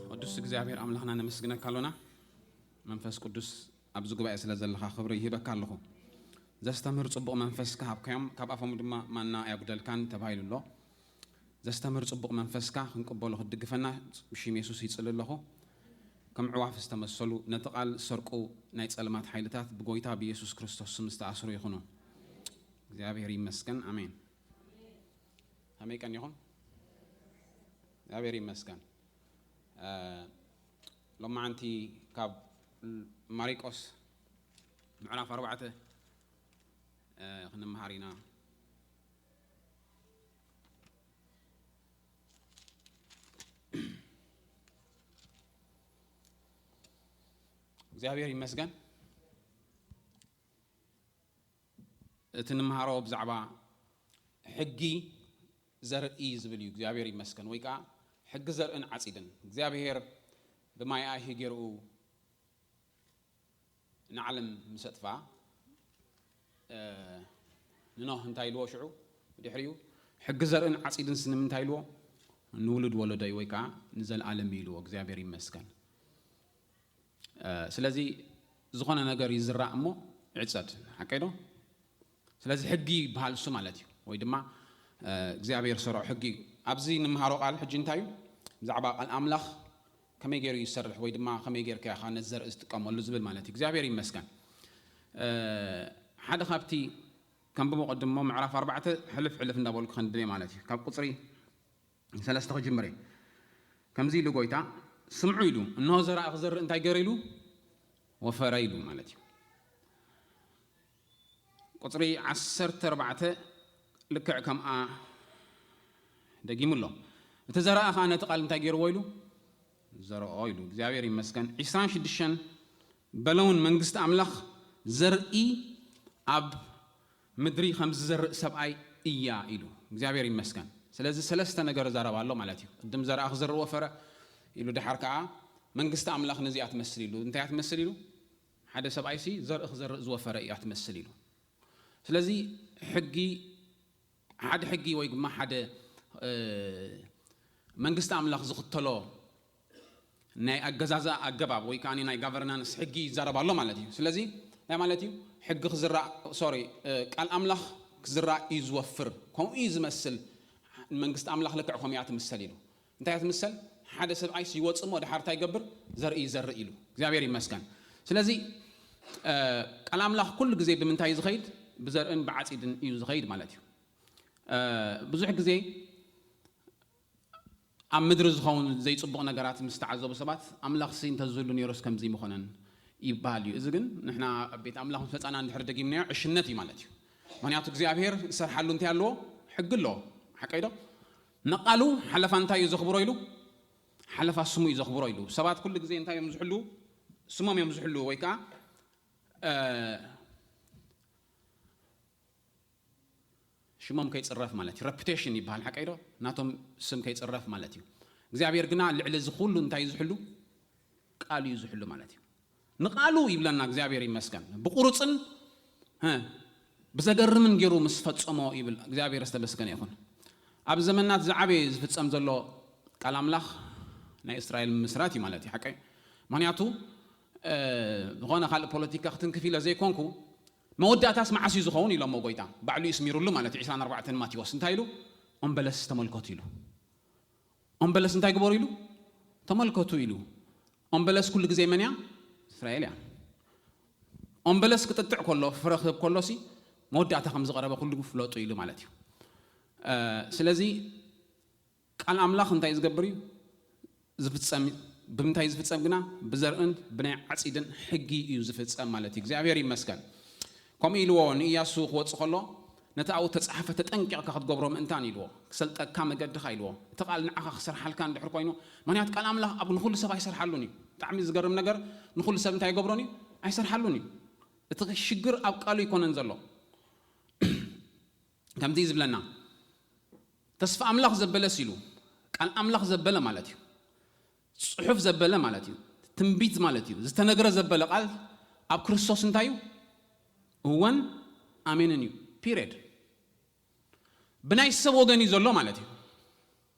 ቅዱስ እግዚኣብሔር ኣምላኽና ነመስግነካ ኣሎና። መንፈስ ቅዱስ ኣብዚ ጉባኤ ስለ ዘለኻ ክብሪ ይህበካ ኣለኹ። ዘስተምህር ጽቡቕ መንፈስ ክሃብካዮም፣ ካብ ኣፎም ድማ ማና ኣያጉደልካን ተባሂሉ ኣሎ። ዘስተምህር ጽቡቕ መንፈስካ ክንቅበሎ ክትድግፈና ብሽም የሱስ ይጽሊ ኣለኹ። ከም ዕዋፍ ዝተመሰሉ ነቲ ቃል ዝሰርቁ ናይ ጸልማት ሓይልታት ብጎይታ ብየሱስ ክርስቶስ ስም ዝተኣስሩ ይኹኑ። እግዚኣብሔር ይመስገን። ኣሜን። ከመይ ቀኒኹም? እግዚኣብሔር ይመስገን። እ፣ ሎማዓንቲ ካብ ማሪቆስ ምዕራፍ ኣርባዕተ፣ እ፣ ክንመሃር ኢና። እግዚኣብሔር ይመስገን። እቲ ንምሃሮ ብዛዕባ ሕጊ ዘርኢ ዝብል እዩ። እግዚኣብሔር ይመስገን። ወይ ከዓ ሕጊ ዘርእን ዓጺድን። እግዚኣብሔር ብማይ ኣሂ ገይሩ ንዓለም ምስ ኣጥፍኣ፣ እ፣ ንኖህ እንታይ ኢልዎ ሽዑ? ብድሕሪኡ ሕጊ ዘርእን ዓጺድን ስ ንምንታይ ኢልዎ? ንውሉድ ወለዶይ ወይ ከዓ ንዘለኣለም እዩ ኢልዎ። እግዚኣብሔር ይመስገን። እ፣ ስለዚ ዝኾነ ነገር ይዝራእ እሞ ይዕጸድ። ሓቀይ ዶ? ስለዚ ሕጊ ይበሃል እሱ ማለት እዩ። ወይ ድማ፣ እ፣ እግዚኣብሔር ሰርዖ ሕጊ እዩ። ኣብዚ ንምሃሮ ቃል ሕጂ እንታይ እዩ? ብዛዕባ ቃል ኣምላኽ ከመይ ገይሩ ይሰርሕ ወይ ድማ ከመይ ጌርካ ኢኻ ነቲ ዘርኢ ዝጥቀመሉ ዝብል ማለት እዩ። እግዚኣብሔር ይመስገን። እ፣ ሓደ ካብቲ ከንብቦ ቅድሞ ምዕራፍ ኣርባዕተ ሕልፍ ሕልፍ እንዳበልኩ ከንብብ እየ ማለት እዩ። ካብ ቁጽሪ ሰለስተ ክጅምር እየ። ከምዚ ኢሉ ጎይታ፣ "ስምዑ" ኢሉ፣ "እንሆ ዘራኢ ክዘርእ እንታይ ገይሩ?" ኢሉ፣ "ወፈረ" ኢሉ ማለት እዩ። ቁጽሪ ዓሰርተ ኣርባዕተ ልክዕ ከምኣ ደጊሙ ኣሎ። "እቲ ዘራኢ ኸኣ ነቲ ቃል እንታይ ገይርዎ?" ኢሉ፣ "ዘርኦ" ኢሉ። እግዚኣብሔር ይመስገን። ዒስራን ሽዱሽተን፣ "በለውን መንግስቲ ኣምላኽ ዘርኢ ኣብ ምድሪ ከም ዝዘርእ ሰብኣይ እያ" ኢሉ። እግዚኣብሔር ይመስገን። ስለዚ ሰለስተ ነገር ዛረባ ኣሎ ማለት እዩ። ቅድም ዘርኣ ክዘርእ ወፈረ ኢሉ፣ ደሓር ከኣ መንግስቲ ኣምላኽ ነዚኣ ትመስል ኢሉ። እንታይ እያ ትመስል ኢሉ? ሓደ ሰብኣይሲ ዘርኢ ክዘርእ ዝወፈረ እያ ትመስል ኢሉ። ስለዚ ሕጊ፣ ሓደ ሕጊ ወይ ድማ ሓደ፣ እ፣ መንግስቲ ኣምላኽ ዝኽተሎ ናይ ኣገዛዝኣ ኣገባብ ወይ ከኣ ናይ ጋቨርናንስ ሕጊ ይዛረብ ኣሎ ማለት እዩ። ስለዚ እንታይ ማለት እዩ? ሕጊ ክዝራእ፣ ሶሪ፣ እ፣ ቃል ኣምላኽ ክዝራእ እዩ ዝወፍር። ከምኡ እዩ ዝመስል። መንግስቲ ኣምላኽ ልክዕ ከምኡ እያ ትምሰል ኢሉ። እንታይ እያ ትምሰል? ሓደ ሰብኣይስ ይወጽእ እሞ ድሓር እንታይ ይገብር? ዘርኢ ይዘርእ ኢሉ። እግዚኣብሔር ይመስገን። ስለዚ፣ እ፣ ቃል ኣምላኽ ኩሉ ግዜ ብምንታይ እዩ ዝኸይድ? ብዘርእን ብዓጺድን እዩ ዝኸይድ ማለት እዩ። እ፣ ብዙሕ ግዜ ኣብ ምድሪ ዝኸውን ዘይጽቡቕ ነገራት ምስ ተዓዘቡ ሰባት፣ "ኣምላኽሲ እንተዝህሉ ነይሩስ ከምዚ ምኾነን" ይበሃል እዩ። እዚ ግን ንሕና ኣብ ቤት ኣምላኽ ምስ መጻና እንድሕር ደጊምናዮ ዕሽነት እዩ ማለት እዩ። ምኽንያቱ እግዚኣብሔር ዝሰርሓሉ እንታይ ኣለዎ? ሕጊ ኣለዎ። ሓቀይ ዶ? ንቓሉ ሓለፋ እንታይ እዩ ዘኽብሮ ኢሉ? ሓለፋ ስሙ እዩ ዘኽብሮ ኢሉ። ሰባት ኩሉ ግዜ እንታይ እዮም ዝሕልዉ? ስሞም እዮም ዝሕልዉ ወይ ከኣ፣ እ፣ ሽሞም ከይጽረፍ ማለት እዩ። ረፑቴሽን ይበሃል፣ ሓቀይ ዶ? ናቶም ስም ከይጽረፍ ማለት እዩ። እግዚኣብሔር ግና ልዕሊ እዚ ኩሉ እንታይ እዩ ዝሕሉ? ቃሉ እዩ ዝሕሉ ማለት እዩ። ንቃሉ ይብለና እግዚኣብሔር ይመስገን። ብቁሩጽን፣ እ፣ ብዘገርምን ገይሩ ምስ ፈጸሞ ይብል። እግዚኣብሔር ዝተመስገነ ይኹን። ኣብ ዘመናት ዝዓበየ ዝፍጸም ዘሎ ቃል ኣምላኽ ናይ እስራኤል ምስራት እዩ ማለት እዩ። ሓቀይ? ምኽንያቱ፣ እ፣ ዝኾነ ካልእ ፖለቲካ ክትንክፍ ኢለ ዘይኮንኩ፣ መወዳእታስ መዓስ እዩ ዝኸውን ኢሎሞ ጎይታ። ባዕሉ እዩ ስሚሩሉ ማለት እዩ። ዒስራን ኣርባዕተን ማቴዎስ እንታይ ኢሉ? ኦም በለስ ተመልከቱ ኢሉ። ኦም በለስ እንታይ ግበሩ ኢሉ? ተመልከቱ ኢሉ። ኦም በለስ ኩሉ ግዜ መን እያ? እስራኤል እያ። ኦም በለስ ክጥጥዕ ከሎ፣ ፍረ ክህብ ከሎሲ መወዳእታ ከም ዝቐረበ ኩሉ ፍለጡ ኢሉ ማለት እዩ። እ፣ ስለዚ ቃል ኣምላኽ እንታይ ዝገብር እዩ? ዝፍጸም። ብምንታይ ዝፍጸም ግና? ብዘርእን ብናይ ዓጺድን ሕጊ እዩ ዝፍጸም ማለት እዩ። እግዚኣብሔር ይመስገን። ከምኡ ኢልዎ ንኢያሱ ክወጽእ ከሎ፣ "ነቲ ኣብኡ ተጻሕፈ ተጠንቂቕካ ክትገብሮ ምእንታን" ኢልዎ። "ክሰልጠካ መገድኻ" ኢልዎ። እቲ ቃል ንዓኻ ክሰርሓልካ እንድሕር ኮይኑ፣ ምኽንያቱ ቃል ኣምላኽ ኣብ ንኹሉ ሰብ ኣይሰርሓሉን እዩ። ብጣዕሚ ዝገርም ነገር፣ ንኹሉ ሰብ እንታይ ይገብሮን እዩ? ኣይሰርሓሉን እዩ። እቲ ሽግር ኣብ ቃሉ ኣይኮነን ዘሎ። ከምዚ እዩ ዝብለና፣ "ተስፋ ኣምላኽ ዘበለስ" ኢሉ፣ ቃል ኣምላኽ ዘበለ ማለት እዩ። ጽሑፍ ዘበለ ማለት እዩ። ትንቢት ማለት እዩ። ዝተነግረ ዘበለ ቃል ኣብ ክርስቶስ እንታይ እዩ? እወን ኣሜንን እዩ። ፒሪየድ። ብናይ ሰብ ወገን እዩ ዘሎ ማለት እዩ።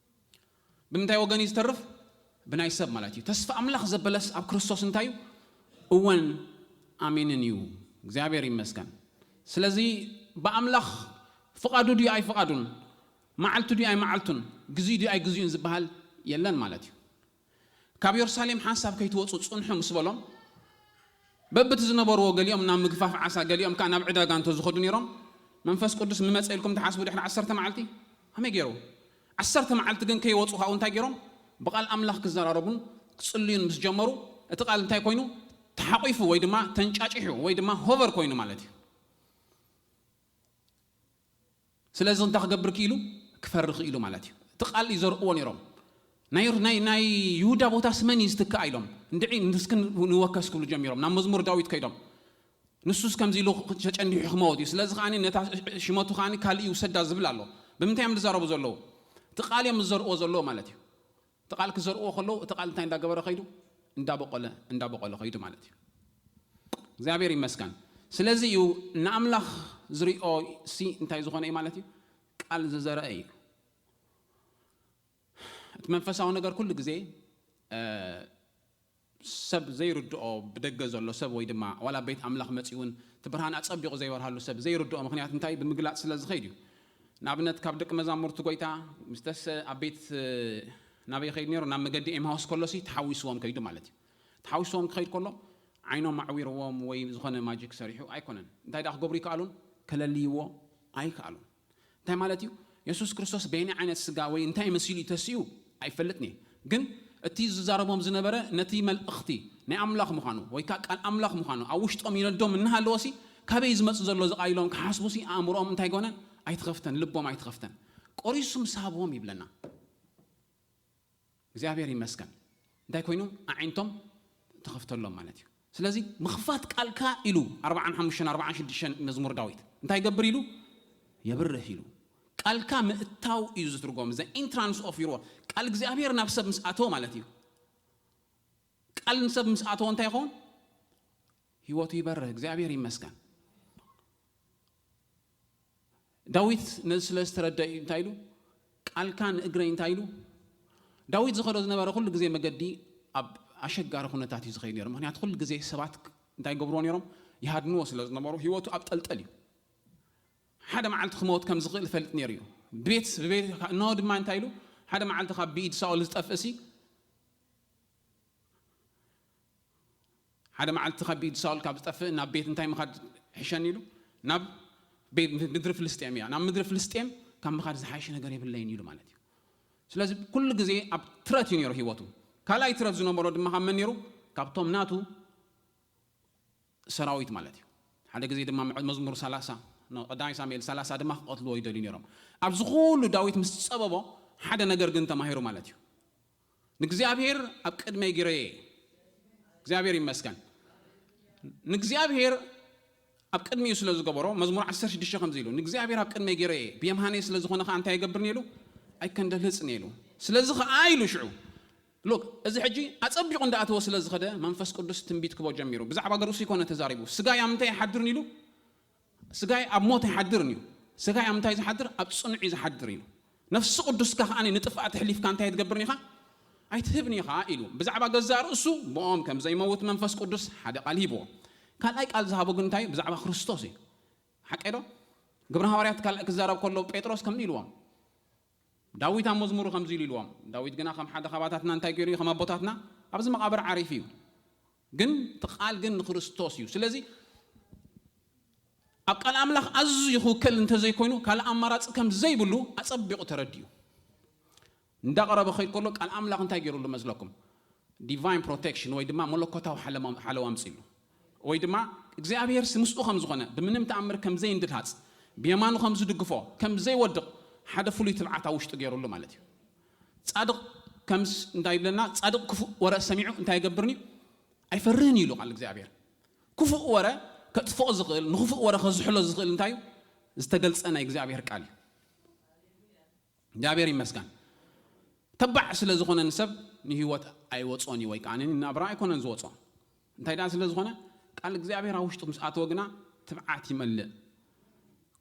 ብምንታይ ወገን እዩ ዝተርፍ? ብናይ ሰብ ማለት እዩ። ተስፋ ኣምላኽ ዘበለስ ኣብ ክርስቶስ እንታይ እዩ? እወን ኣሜንን እዩ። እግዚኣብሔር ይመስገን። ስለዚ ብኣምላኽ ፍቓዱ ድዩ ኣይፍቓዱን፣ መዓልቱ ድዩ ኣይመዓልቱን፣ ግዜኡ ድዩ ኣይግዜኡን ዝበሃል የለን ማለት እዩ። ካብ የሩሳሌም ሓንሳብ ከይትወፁ ፅንሑ ምስ በሎም፣ በብቲ ዝነበርዎ ገሊኦም ናብ ምግፋፍ ዓሳ፣ ገሊኦም ከዓ ናብ ዕዳጋ እንተዝኸዱ ነይሮም፣ መንፈስ ቅዱስ ምመፀ ኢልኩም ትሓስቡ ድሕሪ ዓሰርተ መዓልቲ? ከመይ ገይሩ? ዓሰርተ መዓልቲ ግን ከይወፁ ካብኡ እንታይ ገይሮም? ብቓል ኣምላኽ ክዘራረቡን ክፅልዩን ምስ ጀመሩ፣ እቲ ቃል እንታይ ኮይኑ? ተሓቂፉ ወይ ድማ ተንጫጭሑ ወይ ድማ ሆቨር ኮይኑ ማለት እዩ። ስለዚ እንታይ ክገብር ክኢሉ? ክፈሪ ክኢሉ ማለት እዩ። እቲ ቃል ይዘርእዎ ነይሮም። ናይ ናይ ናይ ይሁዳ ቦታስ መን እዩ ዝትክኣ ኢሎም እንድዒ ንስኪ ንወከስ ክብሉ ጀሚሮም። ናብ መዝሙር ዳዊት ከይዶም ንሱስ ከምዚ ኢሉ ተጨንዲሑ ክመወት እዩ። ስለዚ ከዓኒ ነታ ሽመቱ ከዓኒ ካልእ ይውሰዳ ዝብል ኣሎ። ብምንታይ እዮም ዝዛረቡ ዘለዉ? እቲ ቃል እዮም ዝዘርእዎ ዘለዉ ማለት እዩ። እቲ ቃል ክዘርእዎ ከለዉ እቲ ቃል እንታይ እንዳገበረ ከይዱ? እንዳበቆለ እንዳበቆለ ከይዱ ማለት እዩ። እግዚኣብሔር ይመስገን። ስለዚ እዩ ንኣምላኽ ዝሪኦ ሲ እንታይ ዝኾነ እዩ ማለት እዩ? ቃል ዝዘረአ እዩ። እቲ መንፈሳዊ ነገር ኩሉ ግዜ ሰብ ዘይርድኦ ብደገ ዘሎ ሰብ ወይ ድማ ዋላ ቤት ኣምላኽ መፂኡ እውን እቲ ብርሃን ኣፀቢቑ ዘይበርሃሉ ሰብ ዘይርድኦ ምክንያት እንታይ ብምግላፅ ስለ ዝኸይድ እዩ። ንኣብነት ካብ ደቂ መዛሙርቲ ጎይታ ምስተሰ ኣብ ቤት ናበይ ከይድ ነይሩ ናብ መገዲ ኤምሃውስ ከሎሲ ተሓዊስዎም ከይዱ ማለት እዩ። ተሓዊስዎም ክኸይድ ከሎ ዓይኖም ኣዕዊርዎም ወይ ዝኾነ ማጂክ ሰሪሑ ኣይኮነን። እንታይ ደኣ ክገብሩ ይከኣሉን ከለልይዎ ኣይከኣሉን። እንታይ ማለት እዩ? የሱስ ክርስቶስ በየናይ ዓይነት ስጋ ወይ እንታይ መሲሉ እዩ ተሲኡ ኣይፈልጥን እየ። ግን እቲ ዝዛረቦም ዝነበረ ነቲ መልእኽቲ ናይ ኣምላኽ ምዃኑ ወይ ከዓ ቃል ኣምላኽ ምዃኑ ኣብ ውሽጦም ይነዶም እናሃለወሲ ካበይ ዝመጽእ ዘሎ ዝቓ ኢሎም ክሓስቡሲ ኣእምሮኦም እንታይ ገነ ኣይትኸፍተን፣ ልቦም ኣይትኸፍተን። ቆሪሱ ምስ ሃብዎም ይብለና። እግዚኣብሔር ይመስገን። እንታይ ኮይኑ? ኣዒንቶም ተኸፍተሎም ማለት እዩ። ስለዚ ምኽፋት ቃልካ ኢሉ ኣርባዓን ሓሙሽተን ኣርባዓን ሽዱሽተን መዝሙር ዳዊት እንታይ ይገብር ኢሉ? የብርህ ኢሉ። ቃልካ ምእታው እዩ ዝትርጎም። The entrance of your word። ቃል እግዚኣብሔር ናብ ሰብ ምስ ኣተወ ማለት እዩ። ቃል ንሰብ ምስ ኣተወ እንታይ ይኸውን? ህይወቱ ይበርህ። እግዚኣብሔር ይመስገን። ዳዊት ነዚ ስለ ዝተረደ እዩ እንታይ ኢሉ? ቃልካ ንእግረይ እንታይ ኢሉ? ዳዊት ዝኸዶ ዝነበረ ኩሉ ግዜ መገዲ ኣብ ኣሸጋሪ ኩነታት እዩ ዝኸይድ ነይሩ። ምክንያቱ ኩሉ ግዜ ሰባት እንታይ ይገብርዎ ነይሮም? ይሃድንዎ ስለ ዝነበሩ ህይወቱ ኣብ ጠልጠል እዩ። ሓደ መዓልቲ ክመውት ከም ዝኽእል ይፈልጥ ነይሩ እዩ። ቤት ብቤት እንሆ ድማ እንታይ ኢሉ? ሓደ መዓልቲ ካብ ብኢድ ሳኦል ዝጠፍእ ሲ ሓደ መዓልቲ ካብ ብኢድ ሳኦል ካብ ዝጠፍእ ናብ ቤት እንታይ ምኻድ ሕሸኒ ኢሉ ናብ ቤት ምድሪ ፍልስጤም እያ። ናብ ምድሪ ፍልስጤም ካብ ምኻድ ዝሓይሽ ነገር የብለይን ኢሉ ማለት እዩ። ስለዚ ኩሉ ግዜ ኣብ ትረት እዩ ነይሩ ህይወቱ። ካልኣይ ትረት ዝነበሮ ድማ ካብ መን ነይሩ? ካብቶም ናቱ ሰራዊት ማለት እዩ። ሓደ ግዜ ድማ መዝሙር ሰላሳ ቀዳማይ ሳሙኤል ሰላሳ ድማ ክቐትልዎ ይደልዩ ነይሮም። ኣብዚ ኩሉ ዳዊት ምስ ጸበቦ ሓደ ነገር ግን ተማሂሩ ማለት እዩ። ንእግዚኣብሔር ኣብ ቅድመይ ገይረየ። እግዚኣብሔር ይመስገን። ንእግዚኣብሔር ኣብ ቅድሚኡ ስለ ዝገበሮ መዝሙር ዓሰርተ ሽዱሽተ ከምዚ ኢሉ ንእግዚኣብሔር ኣብ ቅድመይ ገይረየ ብየምሃነይ ስለ ዝኾነ ከዓ እንታይ ይገብርኒ ኢሉ ኣይከንደልህፅኒ ኢሉ። ስለዚ ከዓ ኢሉ ሽዑ ሉክ እዚ ሕጂ ኣፀቢቑ እንዳኣተወ ስለ ዝኸደ መንፈስ ቅዱስ ትንቢት ክቦ ጀሚሩ። ብዛዕባ ገርሱ ይኮነ ተዛሪቡ። ስጋይ ኣብ ምንታይ ይሓድርን ኢሉ ስጋይ ኣብ ሞት ኣይሓድርን እዩ። ስጋይ ኣብ ምንታይ ዝሓድር? ኣብ ጽኑዕ እዩ ዝሓድር ኢሉ። ነፍሲ ቅዱስካ ከኣ ንጥፍኣት ኣሕሊፍካ እንታይ ትገብርን ኢኻ? ኣይትህብን ኢኻ ኢሉ። ብዛዕባ ገዛእ ርእሱ ብኦም ከም ዘይመውት መንፈስ ቅዱስ ሓደ ቃል ሂብዎ። ካልኣይ ቃል ዝሃቦ ግን እንታይ እዩ? ብዛዕባ ክርስቶስ እዩ። ሓቀይ ዶ? ግብረ ሃዋርያት ካልእ ክዛረብ ከሎ ጴጥሮስ ከምዚ ኢልዎም። ዳዊት ኣብ መዝሙሩ ከምዚ ኢሉ ኢልዎም። ዳዊት ግና ከም ሓደ ካባታትና እንታይ ገይሩ እዩ? ከም ኣቦታትና ኣብዚ መቓብር ዓሪፉ እዩ። ግን እቲ ቃል ግን ንክርስቶስ እዩ። ስለዚ ኣብ ቃል ኣምላኽ ኣዝዩ ክውከል እንተዘይኮይኑ ካልእ ኣማራፂ ከም ዘይብሉ ኣፀቢቑ ተረዲኡ እንዳቐረበ ከይድ ከሎ ቃል ኣምላኽ እንታይ ገይሩሉ መስለኩም? ዲቫይን ፕሮቴክሽን ወይ ድማ መለኮታዊ ሓለዋ ኣምፅሉ ወይ ድማ እግዚኣብሔር ምስኡ ከም ዝኾነ ብምንም ተኣምር ከም ዘይንድልሃፅ ብየማኑ ከም ዝድግፎ ከም ዘይወድቕ ሓደ ፍሉይ ትብዓት ኣብ ውሽጡ ገይሩሉ ማለት እዩ። ፃድቕ ከምስ እንታይ ይብለና? ፃድቕ ክፉእ ወረ ሰሚዑ እንታይ ይገብርኒ? ኣይፈርህን እዩ ኢሉ ቃል እግዚኣብሔር። ክፉእ ወረ ከጥፍኦ ዝኽእል ንክፉእ ወረ ከዝሕሎ ዝኽእል እንታይ እዩ? ዝተገልፀ ናይ እግዚኣብሔር ቃል እዩ። እግዚኣብሔር ይመስገን። ተባዕ ስለ ዝኾነ ንሰብ ንህይወት ኣይወፅኦን እዩ ወይ ከዓ ንናብራ ኣይኮነን ዝወፅኦ። እንታይ ደኣ ስለ ዝኾነ ቃል እግዚኣብሔር ኣብ ውሽጡ ምስ ኣተወ ግና ትብዓት ይመልእ።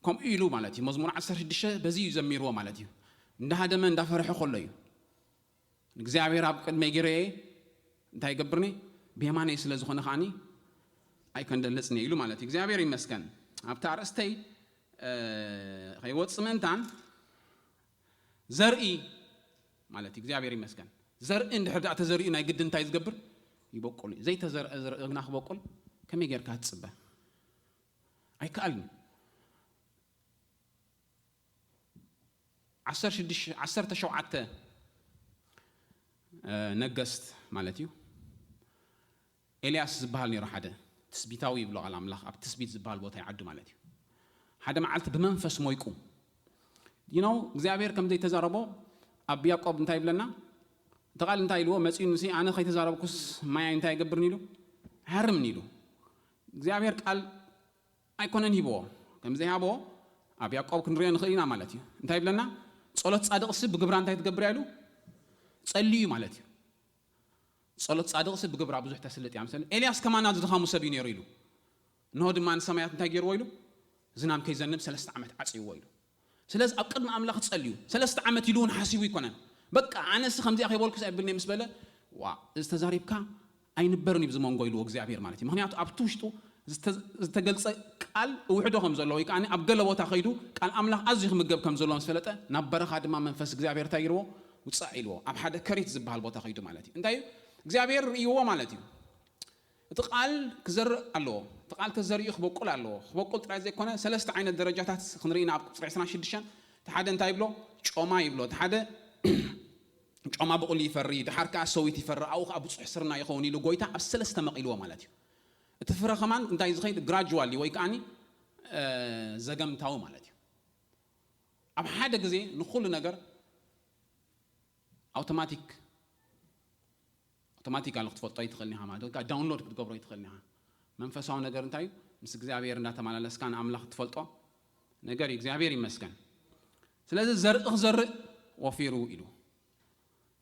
ከምኡ ኢሉ ማለት እዩ። መዝሙር ዓሰርተ ሽዱሽተ በዚ እዩ ዘሚርዎ ማለት እዩ። እንዳሃደመ እንዳፈርሐ ከሎ እዩ። እግዚኣብሔር ኣብ ቅድመይ ገይረየ እንታይ ይገብርኒ? ብየማነይ ስለ ዝኾነ ከዓኒ ኣይከንደልጽኒ ኢሉ ማለት እዩ። እግዚኣብሔር ይመስገን። ኣብቲ ኣርእስተይ ከይወጽእ ምእንታን ዘርኢ ማለት እዩ። እግዚኣብሔር ይመስገን። ዘርኢ እንድሕር ደኣ ተዘሪኡ ናይ ግዲ እንታይ ዝገብር? ይበቁል እዩ። ዘይተዘርአ ዘርኢ ግና ክበቁል ከመይ ጌርካ ትጽበ? ኣይከኣልን። ዓሰርተ ሸውዓተ ነገስት ማለት እዩ። ኤልያስ ዝበሃል ነይሩ ሓደ ትስቢታዊ ይብሎ ቃል ኣምላኽ። ኣብ ትስቢት ዝበሃል ቦታ ይዓዱ ማለት እዩ። ሓደ መዓልቲ ብመንፈስ ሞይቁ ይነው እግዚኣብሔር ከም ዘይተዛረቦ ኣብ ያዕቆብ እንታይ ይብለና? እቲ ቃል እንታይ ኢልዎ መፂኡ ንሲ ኣነ ከይተዛረብኩስ ማይ እንታይ ይገብርን ኢሉ ሃርምን ኢሉ እግዚኣብሔር ቃል ኣይኮነን ሂብዎ። ከም ዘይሃቦ ኣብ ያዕቆብ ክንሪኦ ንኽእል ኢና ማለት እዩ። እንታይ ይብለና? ጸሎት ጻድቕሲ ብግብራ እንታይ ትገብር ኢሉ ጸልዩ ማለት እዩ። ጸሎት ጻድቕሲ ብግብራ ብዙሕ ተስልጥ እያ። ምሳሌ ኤልያስ ከማና ዝድኻሙ ሰብ እዩ ነይሩ ኢሉ። እንሆ ድማ ንሰማያት እንታይ ገይርዎ ኢሉ? ዝናም ከይዘንብ ሰለስተ ዓመት ዓጽይዎ ኢሉ። ስለዚ ኣብ ቅድሚ ኣምላኽ ጸልዩ። ሰለስተ ዓመት ኢሉ እውን ሓሲቡ ኣይኮነን። በቃ ኣነስ ከምዚኣ ከይበልኩስ ኣይብልኒ ምስ በለ ዋ እዚ ተዛሪብካ ኣይንበርን እዩ ብዝመንጎ ኢልዎ እግዚኣብሔር ማለት እዩ። ምክንያቱ ኣብቲ ውሽጡ ዝተገልጸ ቃል ውሕዶ ከም ዘሎ ወይ ከዓ ኣብ ገለ ቦታ ከይዱ ቃል ኣምላኽ ኣዝዩ ክምገብ ከም ዘለዎ ምስ ፈለጠ ናብ በረኻ ድማ መንፈስ እግዚኣብሔር እንታይ ኢልዎ ውፃእ ኢልዎ ኣብ ሓደ ከሪት ዝበሃል ቦታ ከይዱ ማለት እዩ። እንታይ እዩ እግዚኣብሔር ርእይዎ ማለት እዩ። እቲ ቃል ክዘርእ ኣለዎ። እቲ ቃል ተዘሪኡ ክበቁል ኣለዎ። ክበቁል ጥራይ ዘይኮነ ሰለስተ ዓይነት ደረጃታት ክንርኢ ኢና ኣብ ቁፅሪ ዕስራን ሽዱሽተን። እቲ ሓደ እንታይ ይብሎ? ጮማ ይብሎ። እቲ ሓደ ጮማ ብቑሊ ይፈሪ፣ ድሓር ከዓ ሰዊት ይፈሪ፣ ኣብኡ ከዓ ብፁሕ ስርና ይኸውን ኢሉ ጎይታ ኣብ ሰለስተ መቒልዎ ማለት እዩ። እቲ ፍረ ከማን እንታይ ዝኸይድ ግራጅዋሊ ወይ ከዓኒ ዘገምታዊ ማለት እዩ። ኣብ ሓደ ግዜ ንኩሉ ነገር ኣውቶማቲክ ኣውቶማቲካሊ ክትፈልጦ ይትኽእል ኢኻ ማለት ወይ ከዓ ዳውንሎድ ክትገብሮ ይትኽእል ኢኻ። መንፈሳዊ ነገር እንታይ እዩ? ምስ እግዚኣብሔር እንዳተመላለስካ ንኣምላኽ ትፈልጦ ነገር እዩ። እግዚኣብሔር ይመስገን። ስለዚ ዘርኢ ክዘርእ ወፊሩ ኢሉ